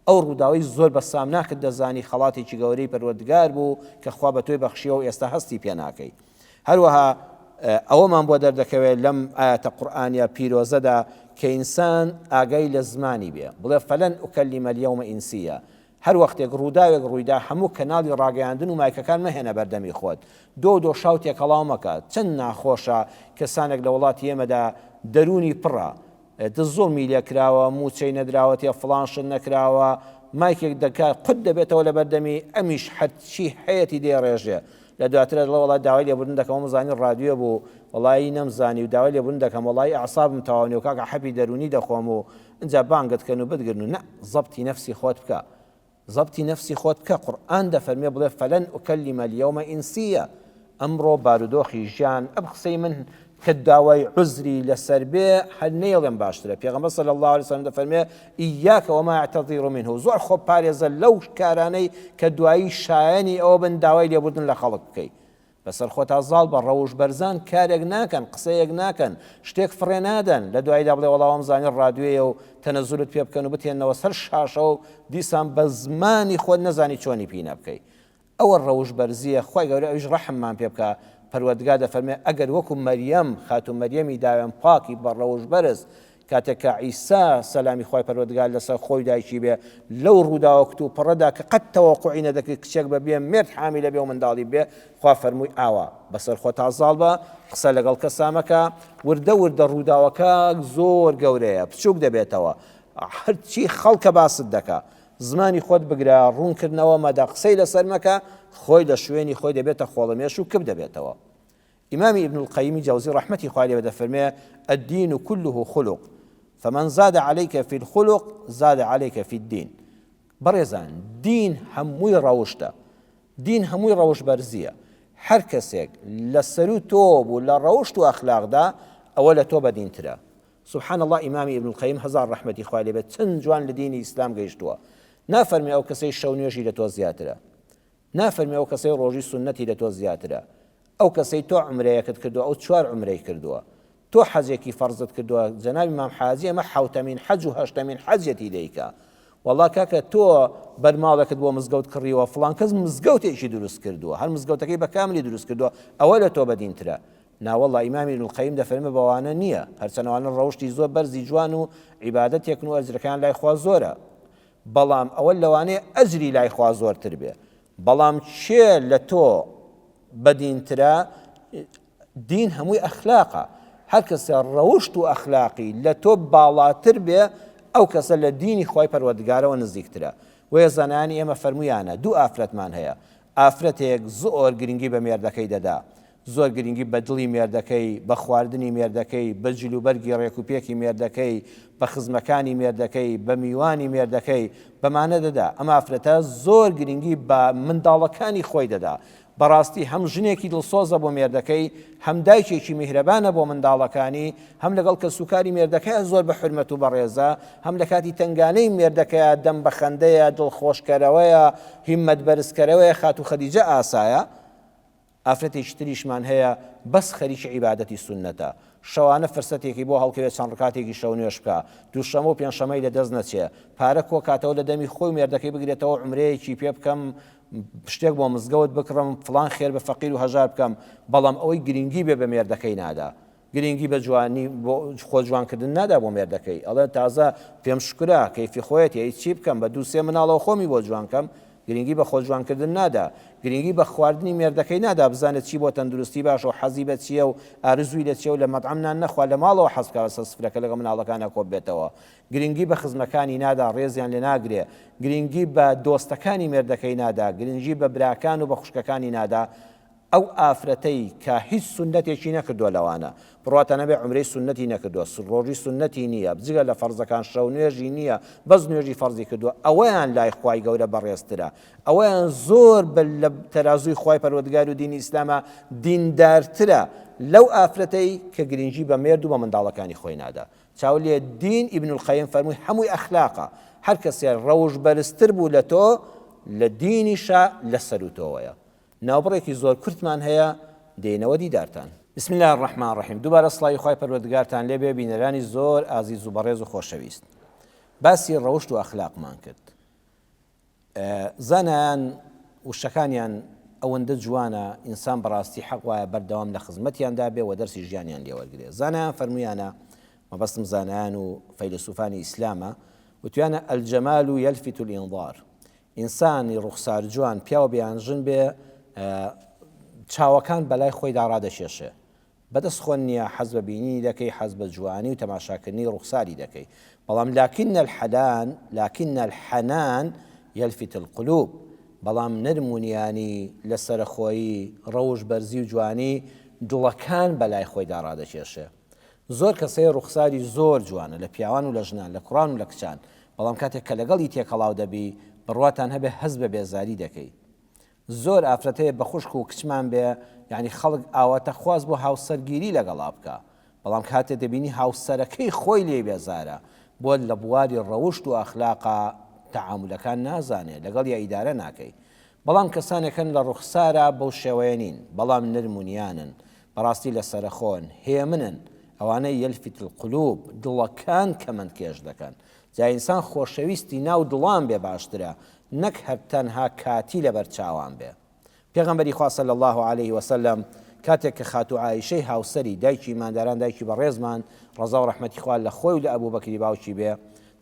ئەو ڕووداوەی زۆر بە سامناکت دەزانی خەڵاتێکی گەورەی پەروەردگار بوو کە خوا بە تۆی بەخشیوە و ئێستا هەستی پێ ناکەی هەروەها ئەوەمان بۆ دەردەکەوێت لەم ئاەتە قورئانیە پیرۆزەدا کە ئینسان ئاگای لە زمانی بێ بڵێ فلن أكلم اليوم إنسيا هەر وەختێک ڕووداوێک ڕوویدا هەموو کەناڵی ڕاگەیاندن و مایکەکان مەهێنە بەردەمی خۆت دۆ و دۆشاو تێکەڵاو مەکە چەند ناخۆشە کەسانێک لە وڵاتی ئێمەدا دەروونی پڕە دز زوڵمی لێ کراوە مووچەی نەدراوەتێ فڵان شت نەکراوە مایکێک دەکا قوت دەبێتەوە لەبەردەمی ئەمیش هەرچی هەیەتی دەیڕێژێ لە دواترە دەڵێ وەڵا داوای لێبوردن دەکەم وەمزانی ڕادیۆ بوو وەڵایی نەمزانی و داوای لێبوردن دەکەم وەڵایی ئەعسابم تەواو نیە و کاکە حەپی دەروونی دەخۆم و ئینجا بانگت کەن و بتگرن و نا زەبتی نەفسی خۆت بکە زەبتی نەفسی خۆت بکە قورئان دەفەرمێ بڵێ فلن أكلم اليوم إنسيا ئەمڕۆ بارودۆخی ژیان ئەم قسەی من کە داوای عوزری لەسەر بێ هەر نەیڵێم باشترە پێغەمبەر صلی الله علیه وسلم دەفەرمێ إياك وما يعتذر منه زۆر خۆ پارێزە لەو کارانەی کە دوایی شایەنی ئەوە بن داوای لێبوردن لە خەڵک بکەی. بەسەر خۆتا زاڵ بە، ڕەوشت بەرزان کارێک ناکەن، قسەیەک ناکەن، شتێک فڕێ نادەن، لە دواییدا بڵێ وەڵا وامزانی ڕادوێیە و تەنەزولت پێ بکەن و بتهێننەوە سەر شاشە و دیسان بە زمانی خۆت نەزانی چۆنی پینە بکەی. ئەوە ڕەوشت بەرزییە، خوای گەورە ئەویش ڕەحممان پێ بکا، پەروەردگار دەفەرموێ ئەگەر وەکو مەریەم، خاتوو مەریەمی داوێن پاکی بە ڕەوشت بەرز، کاتێک کە عیسا سەلامی خوای پەروەردگار لەسەر خۆی و دایکی بێ لەو ڕووداوە کتوپڕەدا کە قەت تەوەقوعی نەدەکرد کچێک بە بێ مێرد حامیلە بێ و منداڵی بێ خوا فەرمووی ئاوا بەسەر خۆتا زاڵ بە قسە لەگەڵ کەسا مەکە وردە وردە ڕووداوەکە زۆر گەورەیە بچووک دەبێتەوە هەرچی خەڵکە باست دەکا زمانی خۆت بگرە ڕوونکردنەوە مەدە قسەی لەسەر مەکە خۆی لە شوێنی خۆی دەبێتە خۆڵەمێش و کپ دەبێتەوە ئیمامی ابن القیم جەوزی ڕەحمەتی خوای لێ بێ دەفەرموێ، الدین کله خلق فمن زاد علیک فی الخلق زاد علیک فی الدین. بەڕێزان دین هەمووی ڕەوشتە، دین هەمووی ڕەوشت بەرزییە، هەر کەسێک لە سەروو تۆوە بوو لە ڕەوشت و ئەخلاقدا ئەوە لە تۆ بەدینترە. سبحان اللە ئیمامی ابن القیم هەزار ڕەحمەتی خوای لێ بێت چەند جوان لە دینی ئیسلام گەیشتووە، نافەرموێ ئەو کەسەی شەو نوێژی لە تۆ زیاترە، نافەرموێ ئەو کەسەی ڕۆژی سوننەتی لە تۆ زیاترە، ئەو کەسەی تۆ عومرەیەکت کردووە ئەو چوار عومرەی کردووە، تۆ حەجێکی فەرزت کردووە، جەنابی مام حاجی ئەمە حەوتەمین حەج و هەشتەمین حەجیەتی دەیکا. وەڵا کاکە تۆ بەرماڵێکت بۆ مزگەوت کڕیوە، فڵان کەس مزگەوتێکی دروست کردووە، هەر مزگەوتەکەی بە کاملی دروست کردووە، ئەوە لە تۆ بەدینترە. ناوەڵا ئیمامی ابن القیم دەفەرمێ بەوانە نییە، هەرچەند ئەوانە ڕەوشتی زۆر بەرزی جوان و عیبادەتێکن و ئەجرەکەیان لای خوا زۆرە، بەڵام ئەوە لەوانەیە ئەجری لای خوا زۆرتر بێ بەڵام کێ لە تۆ بەدینترە دین هەمووی ئەخلاقە هەر کەسێ ڕەوشت و ئەخلاقی لە تۆ باڵاتر بێ ئەو کەسە لە دینی خوای پەروەردگارەوە نزیکترە بۆیە زانایانی ئێمە فەرموویانە دوو ئافرەتمان هەیە ئافرەتێک زۆر گرنگی بە مێردەکەی دەدا زۆر گرنگی بە دڵی مێردەکەی، بە خواردنی مێردەکەی، بە جلوبەرگی ڕێکوپێکی مێردەکەی، بە خزمەکانی مێردەکەی، بە میوانی مێردەکەی، بەمانە دەدا. ئەم ئافرەتە زۆر گرنگی بە منداڵەکانی خۆی دەدا. بەڕاستی هەم ژنێکی دڵسۆزە بۆ مێردەکەی، هەم دایکێکی میهرەبانە بۆ منداڵەکانی، هەم لەگەڵ کەسوکاری مێردەکەیا زۆر بە حورمەت و بەڕێزە، هەم لە کاتی تەنگانەی مێردەکەیا دەم بە خەندەیە، دڵخۆشکەرەوەیە، هیممەت بەرزکەرەوەیە، خاتوو خەدیجە ئاسایە. ئافرەتێکی تریشمان هەیە بەس خەریکی عیبادەتی سوننەتە، شەوانە فرسەتێکی بۆ هەڵکەوێ چەند ڕکاتێکی شەونوێژ بکا، دووشەمە و پێنجشەمەی لەدەست نەچێ، پارە کۆکاتەوە لە دەمی خۆی و مێردەکەی بگرێتەوە عومرەیەکی پێ بکەم، شتێک بۆ مزگەوت بکڕم، فڵان خێر بە فەقیر و هەژار بکەم، بەڵام ئەوەی گرنگی بێ بە مێردەکەی نادا. گرنگی بە جوانی بۆ خۆ جوان کردن نادا بۆ مێردەکەی ئەڵێ تازە پێم شکرە کەیفی خۆیەتی ئەی چی بکەم بە دوو سێ مناڵەوە خۆمی بۆ جوان کەم گرنگی بە خۆ جوان کردن نادا گرنگی بە خواردنی مێردەکەی نادا بزانێت چی بۆ تەندروستی باشە و حەزی بە چییە و ئارزووی لە چییە و لە مەتعەم نان نەخوا لە ماڵەوە حەز بکا لەسەر سفرەکە لەگەڵ مناڵەکانا کۆ ببێتەوە گرنگی بە خزمەکانی نادا ڕێزیان لێ ناگرێ گرنگی بە دۆستەکانی مێردەکەی نادا گرنگی بە براکان و بە خوشکەکانی نادا ئەو ئافرەتەی کە هیچ سوننەتێکی نەکردووە لەوانە بڕواتان هەبێ عومرەی سوننەتی نەکردووە ڕۆژی سوننەتی نییە جگە لە فەرزەکان شەو نوێژی نییە بەس نوێژی فەرزی کردووە ئەوەیان لای خوای گەورە بەڕێزترە ئەوەیان زۆر بە لە تەرازووی خوای پەروەردگار و دینی ئیسلامە دیندارترە لەو ئافرەتەی کە گرنگی بە مێرد و بە منداڵەکانی خۆی نادا چاو لێ دین ابن القیم فەرمووی هەمووی ئەخلاقە هەر کەسێ ڕەوش بەرزتر بوو لە تۆ لە دینیشا لە سەروو تۆوەیە ناوبڕێکی زۆر کورتمان هەیە دێینەوە دیدارتان. بسم اللە الرحمن الرحیم دووبارە سڵاوی خوای پەروەردگارتان لێبێ بینەرانی زۆر ئازیز و بەڕێز و خۆشەویست باسی ڕەوشت و ئەخلاقمان کرد زانایان وشەکانیان ئەوەندە جوانە ئینسان بەڕاستی حەق وایە بەردەوام لە خزمەتیاندا بێ و دەرسی ژیانیان لێوەرگێ زانایان فەرمویانە مەبەستم زانایان و فەیلەسوفانی ئیسلامە وتویانە الجمال یلفت الانظار ئینسانی ڕوخسار جوان پیاو بێ یان ژن بێ چاوەکان بەلای خۆیدا ڕادەکێشێ بەدەست خۆن نییە حەز بە بینینی دەکەی حەز بە جوانی و تەماشاکردنی ڕوخساری دەکەی بەڵام لكن الحنان لكن الحنان يلفت القلوب بەڵام نەرم و نیانی لەسەرەخۆیی ڕەوش بەرزی و جوانی دڵەکان بەلای خۆیدا ڕادەکێشێ زۆر کەس هەیە ڕوخساری زۆر جوانە لە پیاوان و لە ژنان لە کوڕان و لە کچان بەڵام کاتێک کە لەگەڵی تێکەڵاو دەبی بڕواتان هەبێ هەست بە بێزاری دەکەی زۆر ئافرەت هەیە بە خوشک و کچمان بێ یعنی خەڵک ئاواتەخواز بۆ هاوسەرگیری لەگەڵا بکە بەڵام کاتێ دەبینی هاوسەرەکەی خۆی لێی بێزارە بۆ لە بواری ڕەوشت و ئەخلاقا تەعامولەکان نازانێ لەگەڵ یا ئیدارە ناکەی. بەڵام کەسانێک هەن لە ڕوخسارا بەو شێوەیە نین، بەڵام نەرم و نیانن، بەڕاستی لەسەرەخۆن، هێمنن، ئەوانە یلفت القلوب، دڵەکان کەمەند کێش دەکەن. جا ئینسان خۆشەویستی ناو دڵان بێ باشترە، نەک هەر تەنها کاتی لەبەر چاوان بێ. پێغەمبەری خوا صلی اللە علیه وسلم کاتێک کە خاتوو عائیشەی هاوسەری، دایکی ئیمانداران دایکی بەڕێزمان، ڕەزا و ڕەحمەتی خوا لە خۆی و لە ئەبوبەکری باوکی بێ،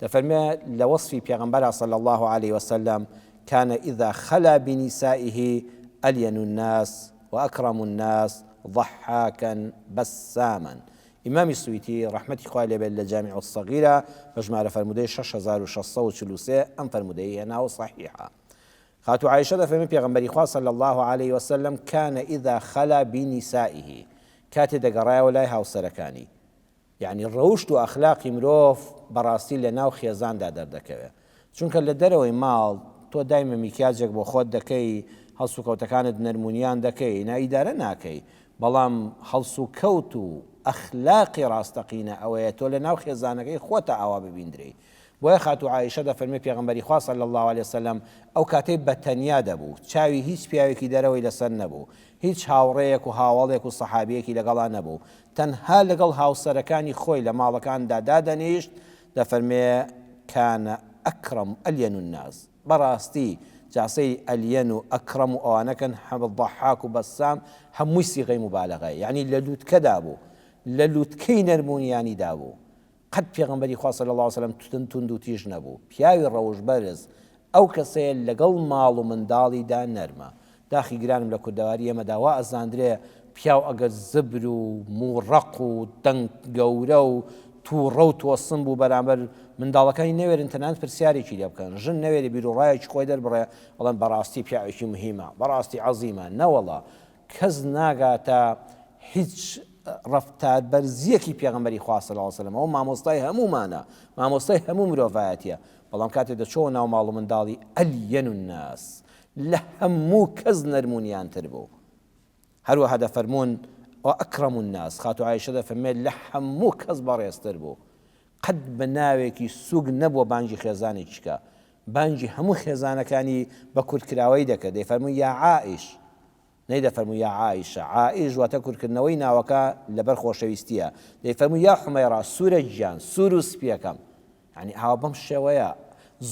دەفەرموێ لە وەسفی پێغەمبەرا صلی اللە علیه وسلم، کان اذا خلا بنسائه الین الناس واکرم الناس ضحاکا بساما ئیمامی سویتی ڕەحمەتی خوای لێ بێت لە جامع الصغیرە بە ژمارە فەرموودەی 6643 ئەم فەرموودەی هێناوە صحیحە. خاتوو عائشە دەفەرمێ پێغەمبەری خوا صلی اللە علیە وسلم کان اذا خلا بنسائه کاتێ دەگەڕایەوە لای هاوسەرەکانی یەعنی ڕەوشت و ئەخلاقی مرۆڤ بەڕاستی لە ناو خێزاندا دەردەکەوێ چونکە لە دەرەوەی ماڵ تۆ دایمە میکیاجێک بۆ خۆت دەکەی هەڵسوکەوتەکانت نەرمونیان دەکەی نا ئیدارە ناکەی بەڵام هەڵسوکەوت و ئەخلاقی ڕاستەقینە ئەوەیە تۆ لە ناو خێزانەکەی خۆتا ئاوا ببیندرێی بۆیە خاتوو عائیشە دەفەرموێ پێغەمبەری خوا صلی اللە علیە وسلم ئەو کاتەی بە تەنیا دەبوو چاوی هیچ پیاوێکی دەرەوەی لەسەر نەبوو هیچ هاوڕێیەک و هاوەڵێک و سەحابیەکی لەگەڵا نەبوو تەنها لەگەڵ هاوسەرەکانی خۆی لە ماڵەکاندا دادەنیشت دەفەرموێ کان اکرم الین الناس بەڕاستی جا سەیری الین و اکرم و ئەوانە کەن ضحاک و بسام هەمووی سیغەی موبالەغەیە یەعنی لە لوتکەدا بوو لە لوتکەی نەرمونیانیدا بوو قەت پێغەمبەری خوا صلی اللە علیە وسلم توند توندوتیژ نەبوو، پیاوی ڕەوشت بەرز ئەو کەسەیە لەگەڵ ماڵ و منداڵیدا نەرمە، داخی گرانم لە کوردەواری ئێمەدا وا ئەزاندرێ پیاو ئەگەر زبر و موڕەق و دەنگ گەورە و توڕە و تۆسن بوو بەرامبەر منداڵەکانی نەوێرن تەنانەت پرسیارێکی لێ بکەن، ژن نەوێرێ بیروڕایەکی خۆی دەربڕێ ئەڵێن بەڕاستی پیاوێکی مهیمە، بەڕاستی عەزیمە، نەوەڵا کەس ناگاتە هیچ ڕەفتار بەرزیەکی پێغەمبەری خوا صلی اللە علیە وسلم ئەوە مامۆستای هەموومانە مامۆستای هەموو مرۆڤایەتیە بەڵام کاتێ دەچۆوە ناو ماڵ و منداڵی الین الناس لە هەموو کەس نەرمونیانتر بوو هەروەها دەفەرموون واکرم الناس خاتوو عائشە دەفەرمێت لە هەموو کەس بەڕێزتر بوو قەت بە ناوێکی سوک نەبووە بانگی خێزانێکی کە بانگی هەموو خێزانەکانی بە کورتکراوەیی دەکرد دەیفەرموو یا عائش نەیدەفەرموو یا عائشە، عائش واتە کورتکردنەوەی ناوەکە لەبەر خۆشەویستییە، دەیفەرموو یا حومەیڕا سوورە گیان، سوور و سپییەکەم. یانی ئاوا بەم شێوەیە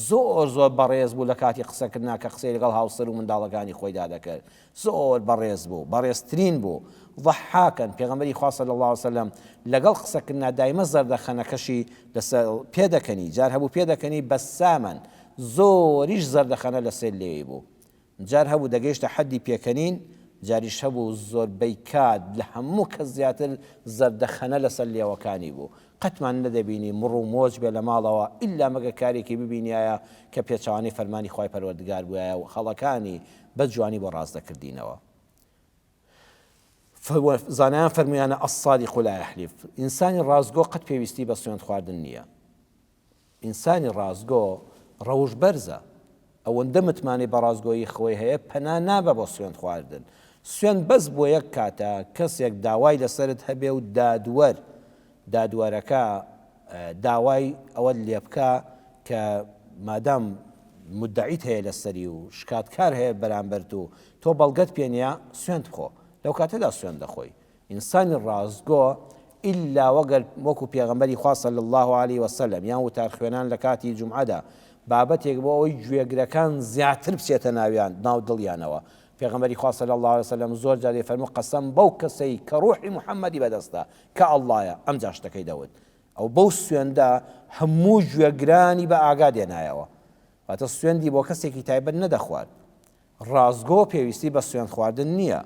زۆر زۆر بەڕێز بوو لە کاتی قسەکردنا کە قسەی لەگەڵ هاوسەر و منداڵەکانی خۆیدا دەکرد زۆر بەڕێز بوو، بەڕێزترین بوو. ضحاکا، پێغەمبەری خوا صلی اللە علیە وسلم لەگەڵ قسەکردنا دایمە زەردەخەنەکەشی لەسەر پێدەکەنی، جار هەبوو پێدەکەنی بەساما، زۆریش زەردەخەنە لەسەر لێوی بوو. جار هەبوو دەگەیشتە حەدی پێکەنین، جاریش هەبوو زۆربەی کات لە هەموو کەس زیاتر زەردەخەنە لەسەر لێوەکانی بوو. قەتمان نەدەبینی مڕ و مۆچ بێ لە ماڵەوە ئیلا مەگەر کارێکی ببینیایە کە پێچەوانەی فەرمانی خوای پەروەردگار بووایە و هەڵەکانی بە جوانی بۆ ڕاست دەکردینەوە. زانایان فەرموویانە الصادق لا یحلف ئینسانی ڕاستگۆ قەت پێویستی بە سوێند خواردن نییە. ئینسانی ڕاستگۆ ڕەوشت بەرزە، ئەوەندە متمانەی بە ڕاستگۆیی خۆی هەیە پەنا نابا بۆ سوێند خواردن. سوێند بەس بۆ یەک کاتە کەسێک داوای لەسەرت هەبێ و دادوەر، دادوەرەکە داوای ئەوەت لێبکا کە مادام مدەعیت هەیە لەسەری و شکاتکار هەیە بەرامبەرت و تۆ بەڵگەت پێ نییە سوێند بخۆ. لەو کاتەدا سوێند دەخۆی. ئینسانی ڕاستگۆ ئیلا وەگەر وەکو پێغەمبەری خوا صلی اللە علیە وسلم یان وتارخوێنان لە کاتی جومعەدا بابەتێک بۆ ئەوەی گوێگرەکان زیاتر بچێتە ناویان ناو دڵیانەوە پێغەمبەری خوا صلی اللە علیە وسلم زۆر جار دەیفەرموو قەسەم بەو کەسەی کە ڕوحی محمدی بەدەستە کە اللەیە ئەمجا شتەکەی دەوت ئەو بەو سوێندە هەموو گوێگرانی بە ئاگا دێنایەوە واتە سوێندی بۆ کەسێکی تایبەت نەدەخوارد ڕاستگۆ پێویستی بە سوێند خواردن نییە،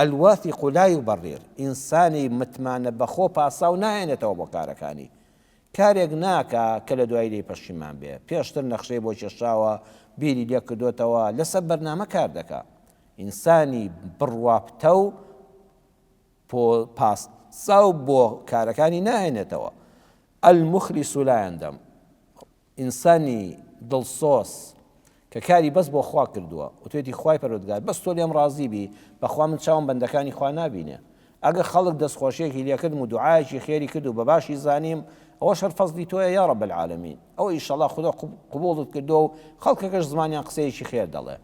الواثق لا یبرر، ئینسانی متمانە بەخۆ پاساو ناهێنێتەوە بۆ کارەکانی، کارێک ناکا کە لە دوایی لێی پەشیمان بێ، پێشتر نەخشەی بۆ کێشاوە، بیری لێ کردۆتەوە، لەسەر بەرنامە کار دەکا. ئینسانی بڕوا پتەو پاساو بۆ کارەکانی ناهێنێتەوە، المخلص لا یندم، ئینسانی دڵسۆز کە کاری بەس بۆ خوا کردووە وتوێتی خوای پەروەردگار بەس تۆ لێم ڕازی بی بەخوا من چاوم بەندەکانی خوا نابینێ ئەگەر خەڵک دەستخۆشیەکی لێکردم و دوعایەکی خێری کرد و بەباشی زانیم ئەوەش هەر فەزلی تۆیە یا رب العالمین ئەوە ئیشەڵا خودا قبوڵت کردووە و خەڵکەکەش زمانیان قسەیەکی خێر دەڵێ.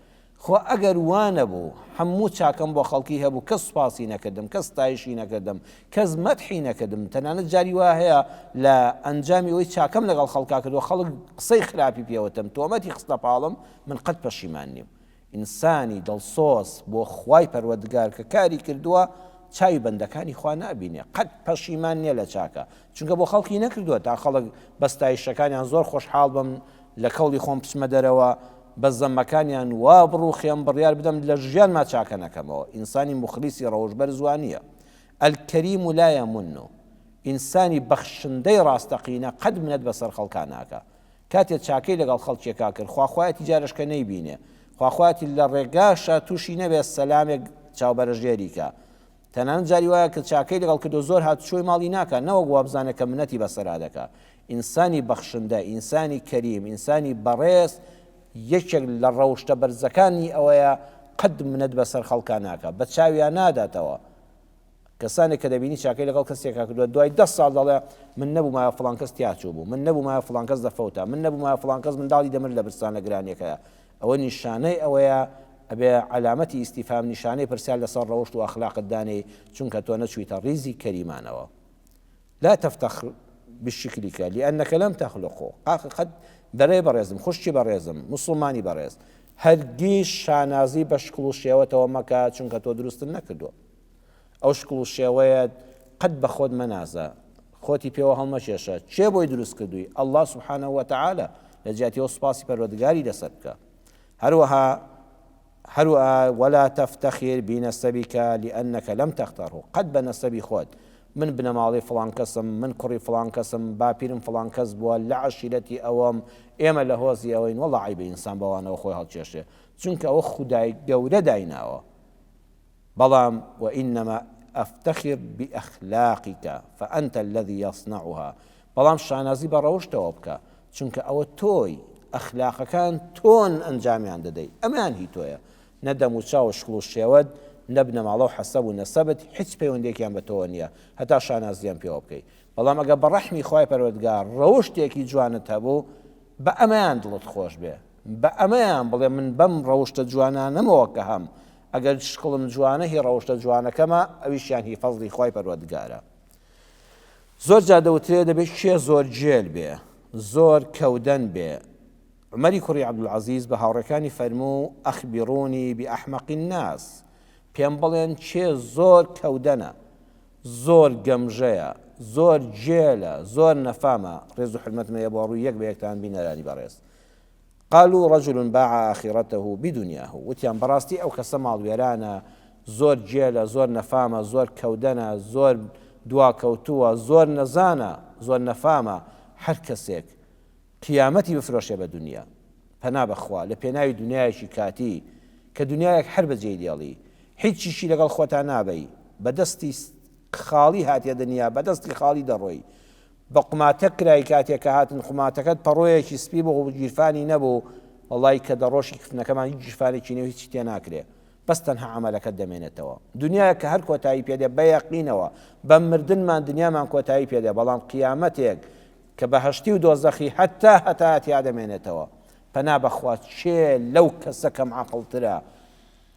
خۆ ئەگەر وا نەبوو هەموو چاکەم بۆ خەڵکی هەبوو کەس سوپاسی نەکردم، کەس ستایشی نەکردم، کەس مەدحی نەکردم، تەنانەت جاری وا هەیە لە ئەنجامی ئەوەی چاکەم لەگەڵ خەڵکا کردووە خەڵک قسەی خراپی پێوتم، تۆمەتی خستە پاڵم، من قەت پەشیمان نیم. ئینسانی دڵسۆز بۆ خوای پەروەردگار کە کاری کردووە چاوی بەندەکانی خوا نابینێ قەت پەشیمان نیە لە چاکە چونکە بۆ خەڵکی نەکردووە تا خەڵک بە ستایشەکانیان زۆر خۆشحاڵ بم لە کەوڵی خۆم بچمە دەرەوە بە زەمەکانیان وا بڕوخێم بڕیار بدەم لە ژیانما چاکە نەکەمەوە ئینسانی موخلیسی ڕەوش بەرز وا نییە الکریم لا یمن ئینسانی بەخشندەی ڕاستەقینە قەت منەت بەسەر خەڵکا ناکا کاتێ چاکەی لەگەڵ خەڵکێکا کرد خواخوایەتی جارەش کە نەیبینێ خواخوایەتی لە ڕێگاشا تووشی نەبێ سەلامێک چاوبەرەژێری کا تەنانەت جاری وایە کە چاکەی لەگەڵ کردو زۆر هاتوچۆی ماڵی ناکا نەوەک وابزانێ کە منەتی بەسەرا دەکا ئینسانی بەخشندە ئینسانی کەریم ئینسانی بەڕێز یەکێک لە ڕەوشتە بەرزەکانی ئەوەیە قەت منەت بەسەر خەڵکا ناکا بە چاویا ناداتەوە کەسانێک کە دەبینی چاکەی لەگەڵ کەسێکا کردووە دوای دە ساڵ دەڵێ من نەبوومایە فڵان کەس تیاچوو بوو من نەبوومایە فڵان کەس دەفەوتا من نەبوومایە فڵان کەس منداڵی دەمرد لە برسان لە گرانیەکەیا ئەوە نیشانەی ئەوەیە ئەبێ عەلامەتی ئیستیفهام نیشانەی پرسیار لەسەر ڕەوشت و ئەخلاقت دانێی چونکە تۆ نەچوویتە ڕیزی کەریمانەوە لا تفتخر بشکلك لأنك لم تخلقه قاق قد برای بەڕێزم خوشکی بەڕێزم موسڵمانی بەڕێز هەرگیز شانازی بە شکڵ و شێوەتەوە مەکە چونکە تۆ دروستت نەکردووە ئەو شکڵ و شێوەیەت قەت بە خۆت مەنازە خۆتی پێوە هەڵمەکێشە کێ بۆی دروست کردووی اللە سبحانە وتعالی لە جیاتی ئەو سوپاسی پەروەردگاری لەسەر بکە هەروەها هەروەها ولا تفتخر بنسبك لأنك لم تختاره قەت بە نەسەبی خۆت من بنەماڵەی فڵان کەسم من کوڕی فڵان کەسم باپیرم فڵان کەس بووە لە عەشیرەتی ئەوەم ئێمە لە هۆزی ئەوەین وەڵا عەیبە ئینسان بەوانەوە خۆی هەڵکێشێ چونکە ئەوە خودای گەورە دایناوە بەڵام وانما افتخر باخلاقک فانت الذی یصنعها بەڵام شانازی بە ڕەوشتەوە بکە چونکە ئەوە تۆی، ئەخلاقەکان تۆن ئەنجامیان دەدەی، ئەمەیان هی تۆیە، نە دەموچاو و شکڵ و شێوەت، نە بنەماڵە و حەسەب و نەسەبت هیچ پەیوەندیەکیان بە تۆوە نیە هەتا شانازیان پێوە بکەی، بەڵام ئەگەر بە ڕەحمی خوای پەروەردگار ڕەوشتێکی جوانت هەبوو بە ئەمەیان دڵت خۆش بێ، بە ئەمەیان بڵێ من بەم ڕەوشتە جوانانەمەوە کە هەم، ئەگەر شکڵم جوانە هی ڕەوشتە جوانەکەمە ئەویشیان هی فەزڵی خوای پەروەردگارە. زۆر جار دەوترێ دەبێ کێ زۆر گێل بێ زۆر کەودەن بێ عومەری کوڕی عەبدولعەزیز بە هاوڕێکانی فەرموو ئەخبرونی بئەحمەق الناس پێم بڵێن کێ زۆر کەودەنە زۆر گەمژەیە زۆر گێلە زۆر نەفامە ڕێز و حورمەتم هەیە بۆ ڕووی یەک بە یەکتان بینەرانی بەڕێز قالوا رجل باع آخرته بدنیاه، وتیان بەڕاستی ئەو کەسە ماڵوێرانە، زۆر گێلە، زۆر نەفامە، زۆر کەودەنە، زۆر دواکەوتووە، زۆر نەزانە، زۆر نەفامە، هەر کەسێک قیامەتی بفرۆشێ بە دونیا، پەنا بە خوا، لە پێناوی دونیایەکی کاتی، کە دونیایەک هەر بەجێی دێڵی، هیچیشی لەگەڵ خۆتا نابەی، بە دەستی خاڵی هاتیە دنیا، بە دەستی خاڵی دەڕۆی، بە قوماتە کرای کاتێ کە هاتن قوماتەکەت پەڕۆیەکی سپی بوو گیرفانی نەبوو وەڵای کە دەڕۆشی کفنەکەمان هیچ گیرفانێکی نیە و هیچی تێ ناکرێ بەس تەنها عەمەلەکەت دەمێنێتەوە دنیایەک کە هەر کۆتایی پێ دێ بە یەقینەوە بە مردنمان دنیامان کۆتایی پێ دێ بەڵام قیامەتێک کە بەهەشتی و دۆزەخی هەتا هەتا تیا دەمێنێتەوە پەنا بەخوا کێ لەو کەسە کەم عەقڵترە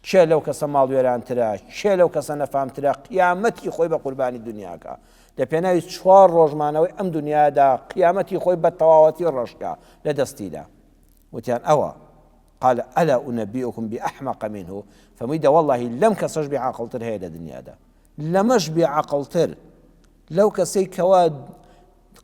کێ لەو کەسە ماڵوێرانترە، کێ لەو کەسە نەفامترە قیامەتی خۆی بە قوربانی دونیا کا، لە پێناوی چوار ڕۆژ مانەوەی ئەم دونیایەدا قیامەتی خۆی بە تەواوەتی ڕەش کا لە دەستی دا. وتیان ئەوە، قال الا انبئکم باحمق منه، فەرمووی دە وەڵڵاهی لەم کەسەش بێ عەقڵتر هەیە لە دنیادا، لەمەش بێ عەقڵتر، لەو کەسەی کەوا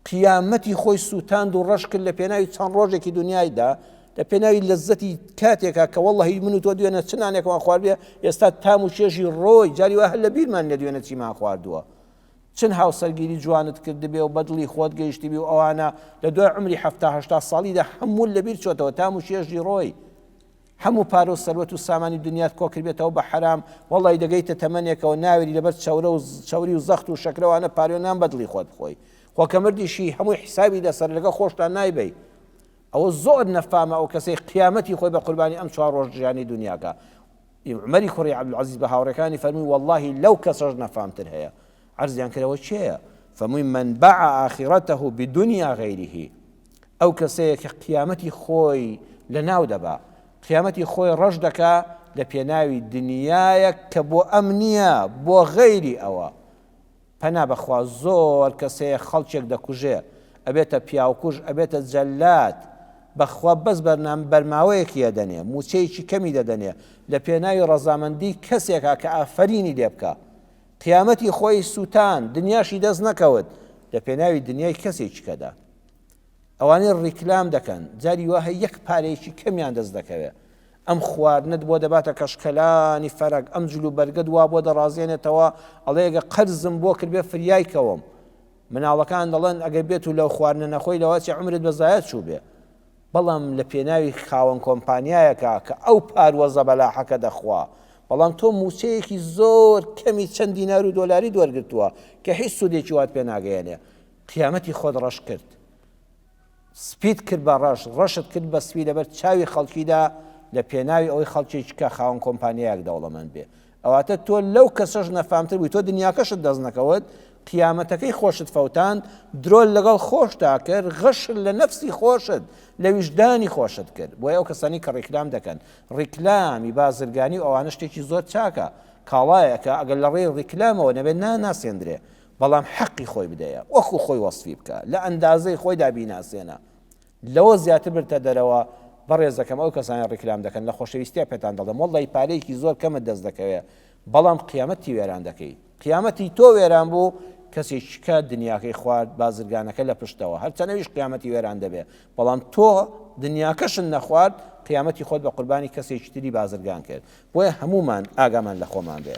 قیامەتی خۆی سووتاند و ڕەش کرد لە پێناوی چەند ڕۆژێکی دنیایدا لە پێناوی لەزەتی کاتێکا کە وەڵڵەهی من و تۆ دوێنە چ نانێکمان خواردبێ ئێستا تام و چێژی ڕۆی جاری وا هەر لە بیرمان نیە دوێنە چیمان خواردووە چەند هاوسەرگیری جوانت کردبێ و بەدڵی خۆت گەیشتبی و ئەوانە لە دوای عمری حەفتا هەشتا ساڵیدا هەموو لەبیر چۆتەوە تام و چێژی ڕۆی هەموو پارە و سەروەت و سامانی دنیات کۆکردبێتەوە بە حەرام، وەڵڵاهی دەگەیتە تەمەنێکەوە ناوێری لەبەر چەورە و چەوری و زەخت و شەکرەوانە پارێ و نان بەدڵی خۆت بخۆی، خۆ کە مردیشی هەمووی حیسابی لەسەرە لەگەڵ خۆشتا نایبەی. ئەوە زۆر نەفامە ئەو کەسەی قیامەتی خۆی بە قوربانی ئەم چوار ڕۆژ ژیانی دنیا کا. عومەری کوڕی عەبدولعەزیز بە هاوڕێکانی فەرمووی وەڵڵاهی لەو کەسەش نەفامتر هەیە. عەرزیان کرد ئەوە کێیە؟ فەرمووی من باع آخرته بدنیا غیره. ئەو کەسەیە کە قیامەتی خۆی لەناو دەبا. قیامەتی خۆی ڕەش دەکا لە پێناوی دنیایەک کە بۆ ئەم نییە بۆ غەیری ئەوە. پەنا بەخوا زۆر کەس هەیە خەڵکێک دەکوژێ ئەبێتە پیاوکوژ ئەبێتە جەلاد بەخوا بەس بەرنامە بەرماوەیەکی ئەدەنێ موچەیەکی کەمی دەدەنێ لە پێناوی ڕەزامەندی کەسێکا کە ئافەرینی لێ بکا قیامەتی خۆی سوتان دنیاشی دەست نەکەوت لە پێناوی دنیای کەسێکی کەدا. ئەوانەی ڕیکلام دەکەن جاری وا هەیە یەک پارەیەکی کەمیان دەست دەکەوێ ئەم خواردنت بۆ دەباتە کەشکەلانی فەرەگ ئەم جل و بەرگەت وا بۆ دەڕازێنێتەوە ئەڵێ گە قەرزم بۆ کردبێ فریای کەوم مناڵەکان دەڵێن ئەگەر بێت و لەو خواردنە نەخۆی لەوەچێ عمرت بە زایە چوو بێ بەڵام لە پێناوی خاوەن کۆمپانیایەکە کە ئەو پاروە زەبەلاحەکە دەخوا بەڵام تۆ موچەیەکی زۆر کەمی چەند دینار و دۆلاری دوەرگرتووە کە هیچ سوودێکی وات پێ ناگەیەنێ قیامەتی خۆت ڕەش کرد سپیت کرد بە ڕەش ڕەشت کرد بە سپی لەبەر چاوی خەڵکیدا لە پێناوی ئەوەی خەڵکێکی کە خاوەن کۆمپانیایەک دەوڵەمەند بێ ئەواتە تۆ لەو کەسەش نەفامتر بووی تۆ دنیاکەشت دەست نەکەوت قیامەتەکەی خۆشت فەوتاند درۆت لەگەڵ خۆشتا کرد غەشت لە نەفسی خۆشت لە ویژدانی خۆشت کرد بۆیە ئەو کەسانی کە ڕیکلام دەکەن ڕیکلامی بازرگانی و ئەوانە شتێکی زۆر چاکە کاڵایەکە ئەگەر لە ڕێی ڕیکلامەوە نەبێت ناناسێندرێ بەڵام حەقی خۆی بدەیە وەکو خۆی وەسفی بکە لە ئەندازەی خۆیدا بیناسێنە لەوە زیاتر برتە دەرەوە بەڕێزەکەم ئەو کەسانە ڕیکلام دەکەن لە خۆشەویستیا پێتان دەڵێم وەڵی پارەیەکی زۆر کەمت دەست دەکەوێ بەڵام قیامەتی وێران دەکەی قیامەتی تۆ وێران بوو کەسێکی کە دنیاکەی خوارد بازرگانەکە لە پشتەوە هەرچەنەویش قیامەتی وێران دەبێ بەڵام تۆ دنیاکەشت نەخوارد قیامەتی خۆت بە قوربانی کەسێکی تری بازرگان کرد بۆیە هەمومان ئاگامان لە خۆمان بێ.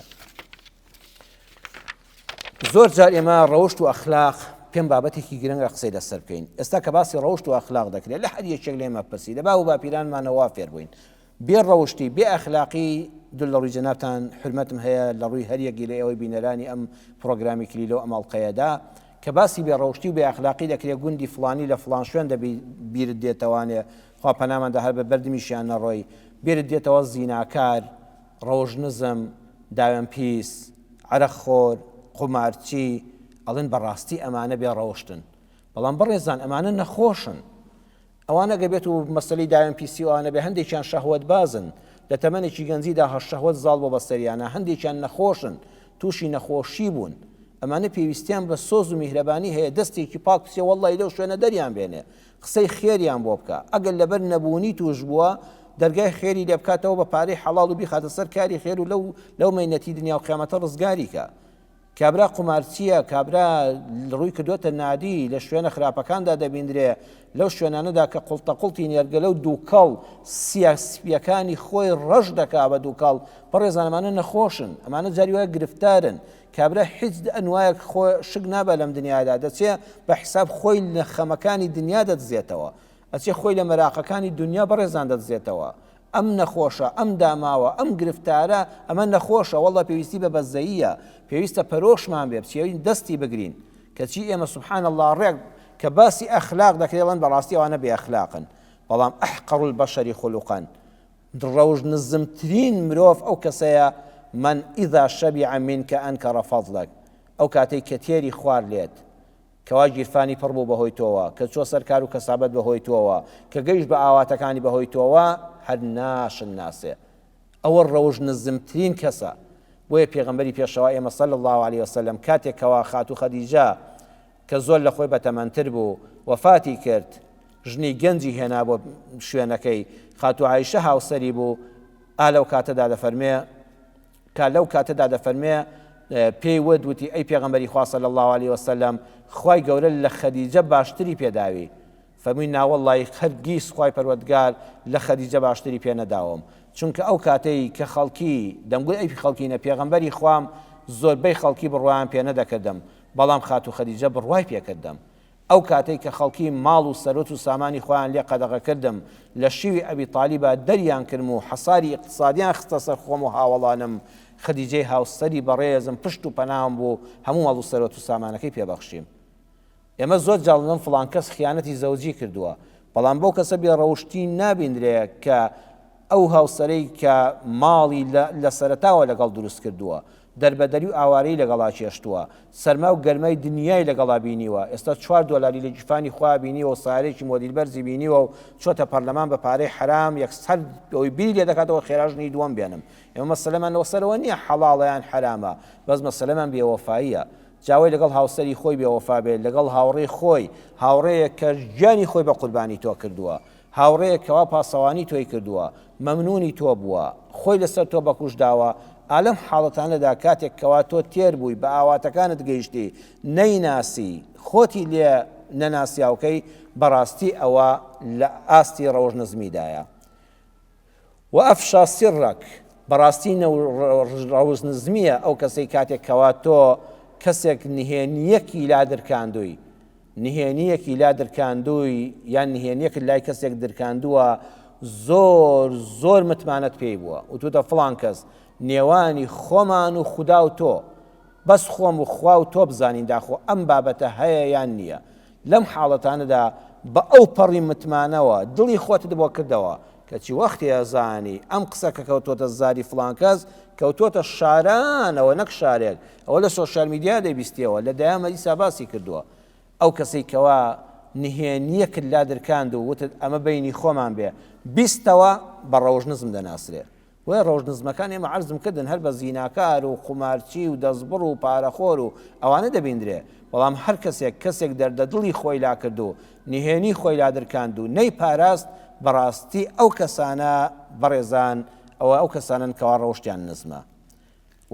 زۆر جار ئێمە ڕەوشت و ئەخلاق پێم بابەتێکی گرنگە قسەی لەسەر بکەین ئێستا کە باسی ڕەوشت و ئەخلاق دەکرێت لە هەر یەکێک لێمە پرسی لە باو و باپیرانمانەوە فێر بووین بێ ڕەوشتی بێ ئەخلاقی دول لە ڕووی جەنابتان حرمەتم هەیە لە ڕووی هەر یەکی لە ئێوەی بینەرانی ئەم پرۆگرامی کلیلە و ئەم ئەڵقەیەدا کە باسی بێ ڕەوشتی و بێ ئەخلاقی دەکرێت گوندی فلانی لە فلان شوێن دەبی بیرت دێتەوانێ خوا پەناماندا هەر بە بەردمیشیان نەڕۆی بیرت دێتەوە زیناکار ڕەوش نزم، داوێن پیس، عەرەق خۆر، قومارچی، ئەڵێن بەڕاستی ئەمانە بێ ڕەوشتن. بەڵام بەڕێزان ئەمانە نەخۆشن. ئەوانە گەر بێت و مەسەلەی داوێن پیسی و ئەوانە بێ هەندێکیان شەهوەتبازن، لە تەمەنێکی گەنجیدا هە شەهوەت زاڵ بۆ بەسەریانا، هەندێکیان نەخۆشن، تووشی نەخۆشی بوون. ئەمانە پێویستیان بە سۆز و میهرەبانی هەیە، دەستێکی پاک بچێ وەڵڵاهی لەو شوێنە دەریان بێنێ. قسەی خێریان بۆ بکە ئەگەر لەبەر نەبوونی توش بووە دەرگای خێری لێ بکاتەوە بە پارەی حەڵاڵ و بیخاتە سەر کاری خێر و لەو لەو مەینەتی دنیا و قیامەتە ڕزگاری کە کابرا قومارچییە کابرا ڕووی کردوێتە نادی لە شوێنە خراپەکاندا دەبیندرێ لەو شوێنانەدا کە قوڵتە قوڵتی نێرگەلە و دووکەڵ سیا سپیەکانی خۆی ڕەش دەکا بە دووکەڵ بەڕێزان ئەمانە نەخۆشن ئەمانە جاری وایە گرفتارن کابرا هیچ ئەنوایەک خۆ شک نابا لەم دنیادا دەچێ بە حساب خۆی لە خەمەکانی دنیا دەدزێتەوە ئەچێ خۆی لە مەراقەکانی دنیا بەڕێزان دەدزێتەوە ئەم نەخۆشە ئەم داماوە ئەم گرفتارە ئەمە نەخۆشە وەڵڵا پێویستی بە بەزەییە پێویستە پەرۆشمان بێ بچێین دەستی بگرین کەچی ئێمە سبحان اللە ڕێک کە باسی ئەخلاق دەکرێ ئەڵێن بەڕاستی ئەوانە بێ ئەخلاقن بەڵام احقر البشر خلقا ڕەوشت نزمترین مرۆڤ ئەو کەسەیە من اذا شبع منک انکر فضلک ئەو کاتەی کە تێری خوار لێت کەوا گیرفانی پڕ بوو بەهۆی تۆوە کە چوە سەر کار و کەسابەت بەهۆی تۆوە کە گەیشت بە ئاواتەکانی بەهۆی تۆوە هەر ناشت ناسێ ئەوە ڕەوشت نزمترین کەسە بۆیە پێغەمبەری پێشەوا ئێمە صلی اللە علیە وسلم کاتێک کەوا خاتوو خەدیجە کە زۆر لە خۆی بەتەمەنتر بوو وەفاتی کرد، ژنی گەنجی هێنا بۆ شوێنەکەی، خاتوو عائیشە هاوسەری بوو، ئا لەو کاتەدا دەفەرمێ، کە لەو کاتەدا دەفەرمێ، پێی وت، وتی، ئەی پێغەمبەری خوا صلی اللە علیە وسلم، خوای گەورە لە خەدیجە باشتری پێداوی، فەرمووی، ناوەڵڵای هەرگیز خوای پەروەردگار لە خەدیجە باشتری پێ نەداوم، چونکە ئەو کاتەی کە خەڵکی، دەمگوت ئەی خەڵکینە پێغەمبەری خوام، زۆربەی خەڵکی بڕوایان پێ نەدەکردم، بەڵام خاتوو خەدیجە بڕوای پێکردم. ئەو کاتەی کە خەڵکی ماڵ و سەروەت و سامانی خۆیان لێ قەدەغە کردم، لە شیوی ئەبی تالیبا دەریان کردم و حەساری ئیقتسادیان خستە سەر خۆم و هاوەڵانم، خەدیجەی هاوسەری بەڕێزم پشت و پەنام بوو، هەموو ماڵ و سەروەت و سامانەکەی پێ بەخشیم. ئێمە زۆر جار دەڵێن فڵان کەس خیانەتی زەوجی کردووە، بەڵام بەو کەسە بێ ڕەوشتی نابیندرێ کە ئەو هاوسەرەی کە ماڵی لە لە سەرەتاوە لەگەڵ دروست کردووە. دەربەدەری و ئاوارەیی لەگەڵا چێشتووە، سەرما و گەرمای دنیای لەگەڵا بینیوە، ئێستا چوار دۆلاری لە گیرفانی خۆیا بینیوە و سەیارەیەکی مۆدیل بەرزی بینیوە و چۆتە پەرلەمان بە پارەی حەرام یەکسەر ئەوەی بیری لێ دەکاتەوە خێرا ژنی دووەم بێنم. ئێمە مەسەلەمان لەوە سەرەوە نییە حەڵاڵە یان حەرامە، بەس مەسەلەمان بێوەفاییە. جا ئەوەی لەگەڵ هاوسەری خۆی بێوەفا بێت، لەگەڵ هاوڕێی خۆی، هاوڕێیەک کە گیانی خۆی بە قوربانی تۆ کردووە، هاوڕێیەک کەوا پاسەوانی تۆی کردووە، مەمنوونی تۆ بووە، خۆی لەسەر تۆ بەکوشت داوە، ئا لەم حاڵەتانەدا کاتێک کەوا تۆ تێر بووی، بە ئاواتەکانت گەیشتی، نەیناسی، خۆتی لێ نەناسیاوکەی، بەڕاستی ئەوە لە ئاستی ڕەوش نزمیدایە. وافشا سرک، بەڕاستی ڕەوش نزمییە ئەو کەسەی کاتێک کەوا تۆ کەسێک نهێنییەکی لا درکاندووی، نهێنییەکی لا درکاندووی یان نهێنییەکت لای کەسێک درکاندووە زۆر زۆر متمانەت پێی بووە وتوتە فڵان کەس نێوانی خۆمان و خودا و تۆ بەس خۆم و خوا و تۆ بزانین داخۆ ئەم بابەتە هەیە یان نییە لەم حاڵەتانەدا بە ئەو پەڕی متمانەوە دڵی خۆتت بۆ کردەوە کەچی وەختی ئەزانی ئەم قسە کە کەوتۆتە زاری فڵان کەس کەوتۆتە شارانەوە نەک شارێک ئەوە لە سۆشیال میدیا دەیبیستیەوە لە دەیان مەجلیسا باسی کردووە ئەو کەسەی کەوا نهێنیەکت لا درکاند و وتت ئەمە بەینی خۆمان بێ بیستەوە بە ڕەوش نزم دەناسرێ بۆیە ڕەوش نزمەکان ئێمە عەرزم کردن هەر بە زیناکار و قومارچی و دەستبڕ و پارەخۆر و ئەوانە دەبیندرێ بەڵام هەر کەسێک کەسێک دەردە دڵی خۆی لاکرد و نهێنی خۆی لادرکاند و نەیپاراست بەڕاستی ئەو کەسانە بەڕێزان ئەوە ئەو کەسانەن کەوا ڕەوشتیان نزمە.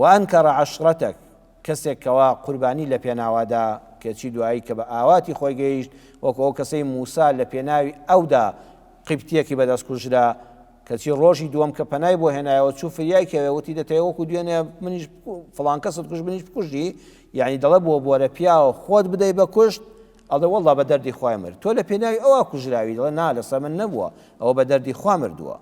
وانکر عشرتک، کەسێک کەوا قوربانی لە پێناوا دا، کەچی دوایی کە بە ئاواتی خۆی گەیشت، وەکو ئەو کەسەی موسا لە پێناوی ئەودا قیبتیەکی بەدەست کوژرا، کەچی ڕۆژی دووەم کە پەنای بۆ هێنایەوە چوو فریای کەوێ وتی دەتەوێ وەکو دوێنێ منیش فڵان کەست کوشت منیش بکوژی، یەعنی دەڵێ بۆ بۆرە پیاوە خۆت بدەی بە کوشت، ئەڵێ وەڵڵا بە دەردی خوای مرد، تۆ لە پێناوی ئەوا کوژراوی، دەڵێ نا لەسەر من نەبووە، ئەوە بە دەردی خوا مردووە.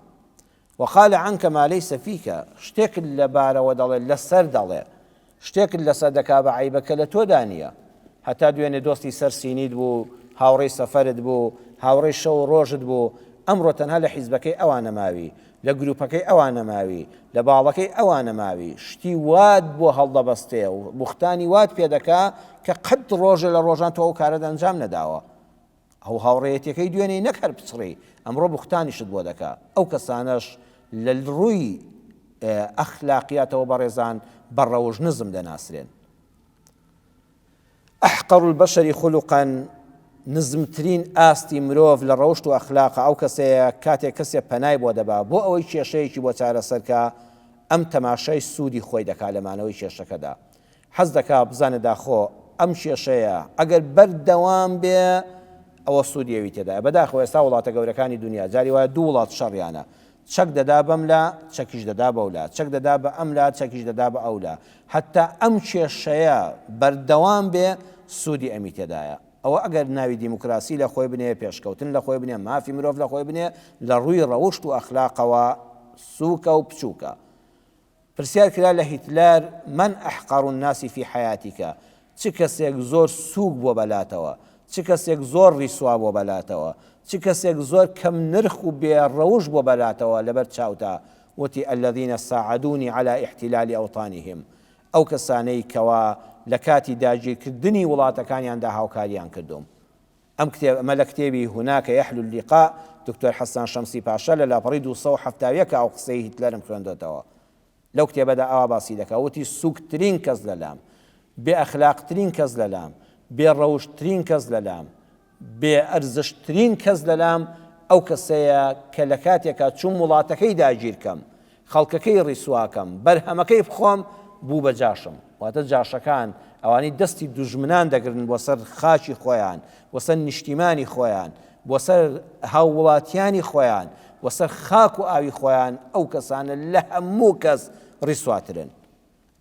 وقال عنک ما لیس فیک، شتێکت لە بارەوە دەڵێ لەسەر دەڵێ، شتێکت لەسەر دەکا بە عەیبە کە لە تۆدا نییە. هەتا دوێنێ دۆستی سەر سینیت بوو، هاوڕێی سەفەرت بوو، هاوڕێی شەو و ڕۆژت بوو، ئەمڕۆ تەنها لە حیزبەکەی ئەوا نەماوی، لە گروپەکەی ئەوا نەماوی، لە باڵەکەی ئەوا نەماوی، شتی وات بۆ هەڵدەبەستێ و بوختانی وات پێ دەکا کە قەت ڕۆژێ لە ڕۆژان تۆ ئەو کارەت ئەنجام نەداوە. ئەو هاوڕێیەتیەکەی دوێنێی نەک هەر پچڕی، ئەمڕۆ بوختانیشت بۆ دەکا. ئەو کەسانەش لە ڕووی ئەخلاقیاتەوە بەڕێزان بە ڕەوش نزم دەناسرێن. احقر البشر خلقا نزمترین ئاستی مرۆڤ لە ڕەوشت و ئەخلاقا ئەو کەسەیە کاتێک کەسێ پەنای بۆ دەبا بۆ ئەوەی کێشەیەکی بۆ چارەسەر کا ئەم تەماشای سوودی خۆی دەکا لە مانەوەی کێشەکەدا. حەز دەکا بزانێ داخۆ ئەم کێشەیە ئەگەر بەردەوام بێ ئەوە سوودی ئەوی تێدایە. بەداخەوە ئێستا وڵاتە گەورەکانی دونیا جاری وایە دوو وڵات شەڕیانە چەک دەدا بەم لا چەکیش دەدا بەو لا چەک دەدا بە ئەم لا چەکیش دەدا بە ئەو لا هەتا ئەم کێشەیە بەردەوام بێ سوودی ئەمی تێدایە. ئەوە ئەگەر ناوی دیموکراسی لە خۆی بنێ پێشکەوتن لە خۆی بنێ مافی مرۆڤ لە خۆی بنێ لە ڕووی ڕەوشت و ئەخلاقەوە سووکە و بچووکە. پرسیار کرا لە هیتلەر، من احقر الناس فی حیاتک، چ کەسێک زۆر سووک بووە بەلاتەوە، چ کەسێک زۆر ڕیسوا بووە بەلاتەوە، چ کەسێک زۆر کەم نرخ و بێ ڕەوشت بووە بەلاتەوە لەبەر چاوتا، وتی، الذین ساعدونی علی احتلال اوطانهم، ئەو کەسانەی کەوا لە کاتی داگیرکردنی وڵاتەکانیاندا هاوکاریان کردووم. ئەم کتێب ئەمە لە کتێبی، هناک یحلو اللقاء، دکتۆر حەسان شەمسی پاشا لە لاپەڕەی 271 ئەو قسەی هیتلەرم خوێندۆتەوە. لەو کتێبەدا ئاوا باسی دەکا وتی سووکترین کەس لەلام، بێ ئەخلاقترین کەس لەلام، بێ ڕەوشتترین کەس لەلام، بێ ئەرزشترین کەس لەلام ئەو کەسەیە کە لە کاتێکا چووم وڵاتەکەی داگیرکەم، خەڵکەکەی ڕیسوا کەم، بەرهەمەکەی بخۆم، بوو بە جاشم. واتە جاشەکان، ئەوانەی دەستی دوژمنان دەگرن بۆ سەر خاکی خۆیان، بۆ سەر نیشتیمانی خۆیان، بۆ سەر هاووڵاتیانی خۆیان، بۆ سەر خاک و ئاوی خۆیان، ئەو کەسانە لە هەموو کەس ڕیسواترن.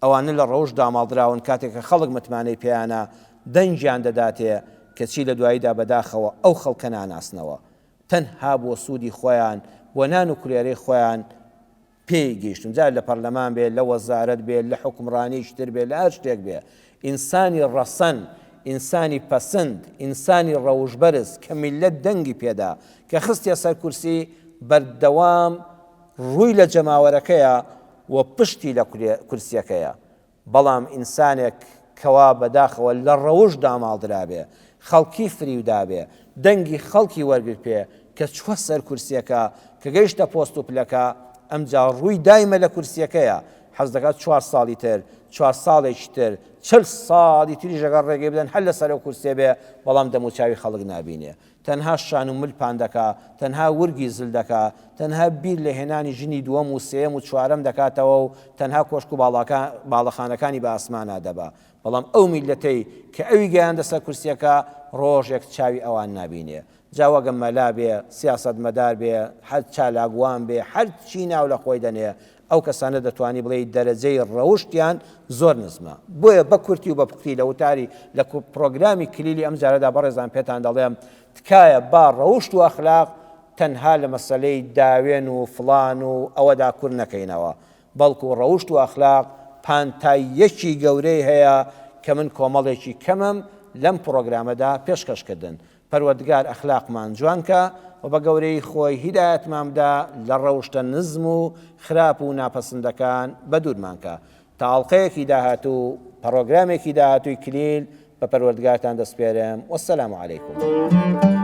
ئەوانە لە ڕەوشت داماڵدراون، کاتێک کە خەڵک متمانەی پێیانە، دەنگیان دەداتێ، کەچی لە دواییدا بەداخەوە ئەو خەڵکە ناناسنەوە. تەنها بۆ سوودی خۆیان، بۆ نان و کولێرەی خۆیان پێی گەیشتوون، جا لە پەرلەمان بێ، لە وەزارەت بێ، لە حوکمڕانیی تر بێ، لە هەر شتێک بێ، ئینسانی ڕەسەن، ئینسانی پەسند، ئینسانی ڕەوشبەرز کە میللەت دەنگی پێدا، کە خستیە سەر کورسی، بەردەوام ڕووی لە جەماوەرەکەیە و پشتی لە کورسیەکەیە. بەڵام ئینسانێک کەوا بەداخەوە لە ڕەوشت داماڵدرابێ، خەڵکی فریودابێ، دەنگی خەڵکی وەرگرتبێ، کە چووە سەر کورسیەکە، کە گەیشتە پۆست و پلەکە، ئەمجا ڕووی دایمە لە کورسیەکەیە، حەز دەکات چوار ساڵی تر، چوار ساڵێکی تر، چل ساڵی تریش ئەگەر ڕێگەی بدەن هەر لەسەر ئەو کورسیە بێ، بەڵام دەموچاوی خەڵک نابینێ. تەنها شان و مل پان دەکا، تەنها ورگی زل دەکا، تەنها بیر لە هێنانی ژنی دووەم و سێیەم و چوارەم دەکاتەوە و تەنها کۆشک و باڵەخانەکانی بە ئاسمانا دەبا. بەڵام ئەو میللەتەی کە ئەوی گەیاندە سەر کورسیەکە ڕۆژێک چاوی ئەوان نابینێ. جا وەگە مەلا بێ، سیاسەتمەدار بێ، هەر چالاکوان بێ، هەرچی ناو لە خۆی دەنێ، ئەو کەسانە دەتوانی بڵێی دەرەجەی ڕەوشتیان زۆر نزمە. بۆیە بە کورتی و بە پوختی لە وتاری لە پڕۆگرامی کلیلی ئەم جارەدا بەڕێزان پێتان دەڵێم تکایە با ڕەوشت و ئەخلاق تەنها لە مەسەلەی داوێن و فڵان و ئەوەدا کورت نەکەینەوە بەڵکو ڕەوشت و ئەخلاق پانتاییەکی گەورەی هەیە کە من کۆمەڵێکی کەمم لەم پڕۆگرامەدا پێشکەش کردن. پەروەردگار ئەخلاقمان جوان کا و بە گەورەیی خۆی هیدایەتمان بدا لە ڕەوشتە نزم و خراپ و ناپەسندەکان بەدوورمان کا تا ئەڵقەیەکی داهاتوو پەڕۆگرامێکی داهاتووی کلیل بە پەروەردگارتان دەسپێرم والسلام علیکم.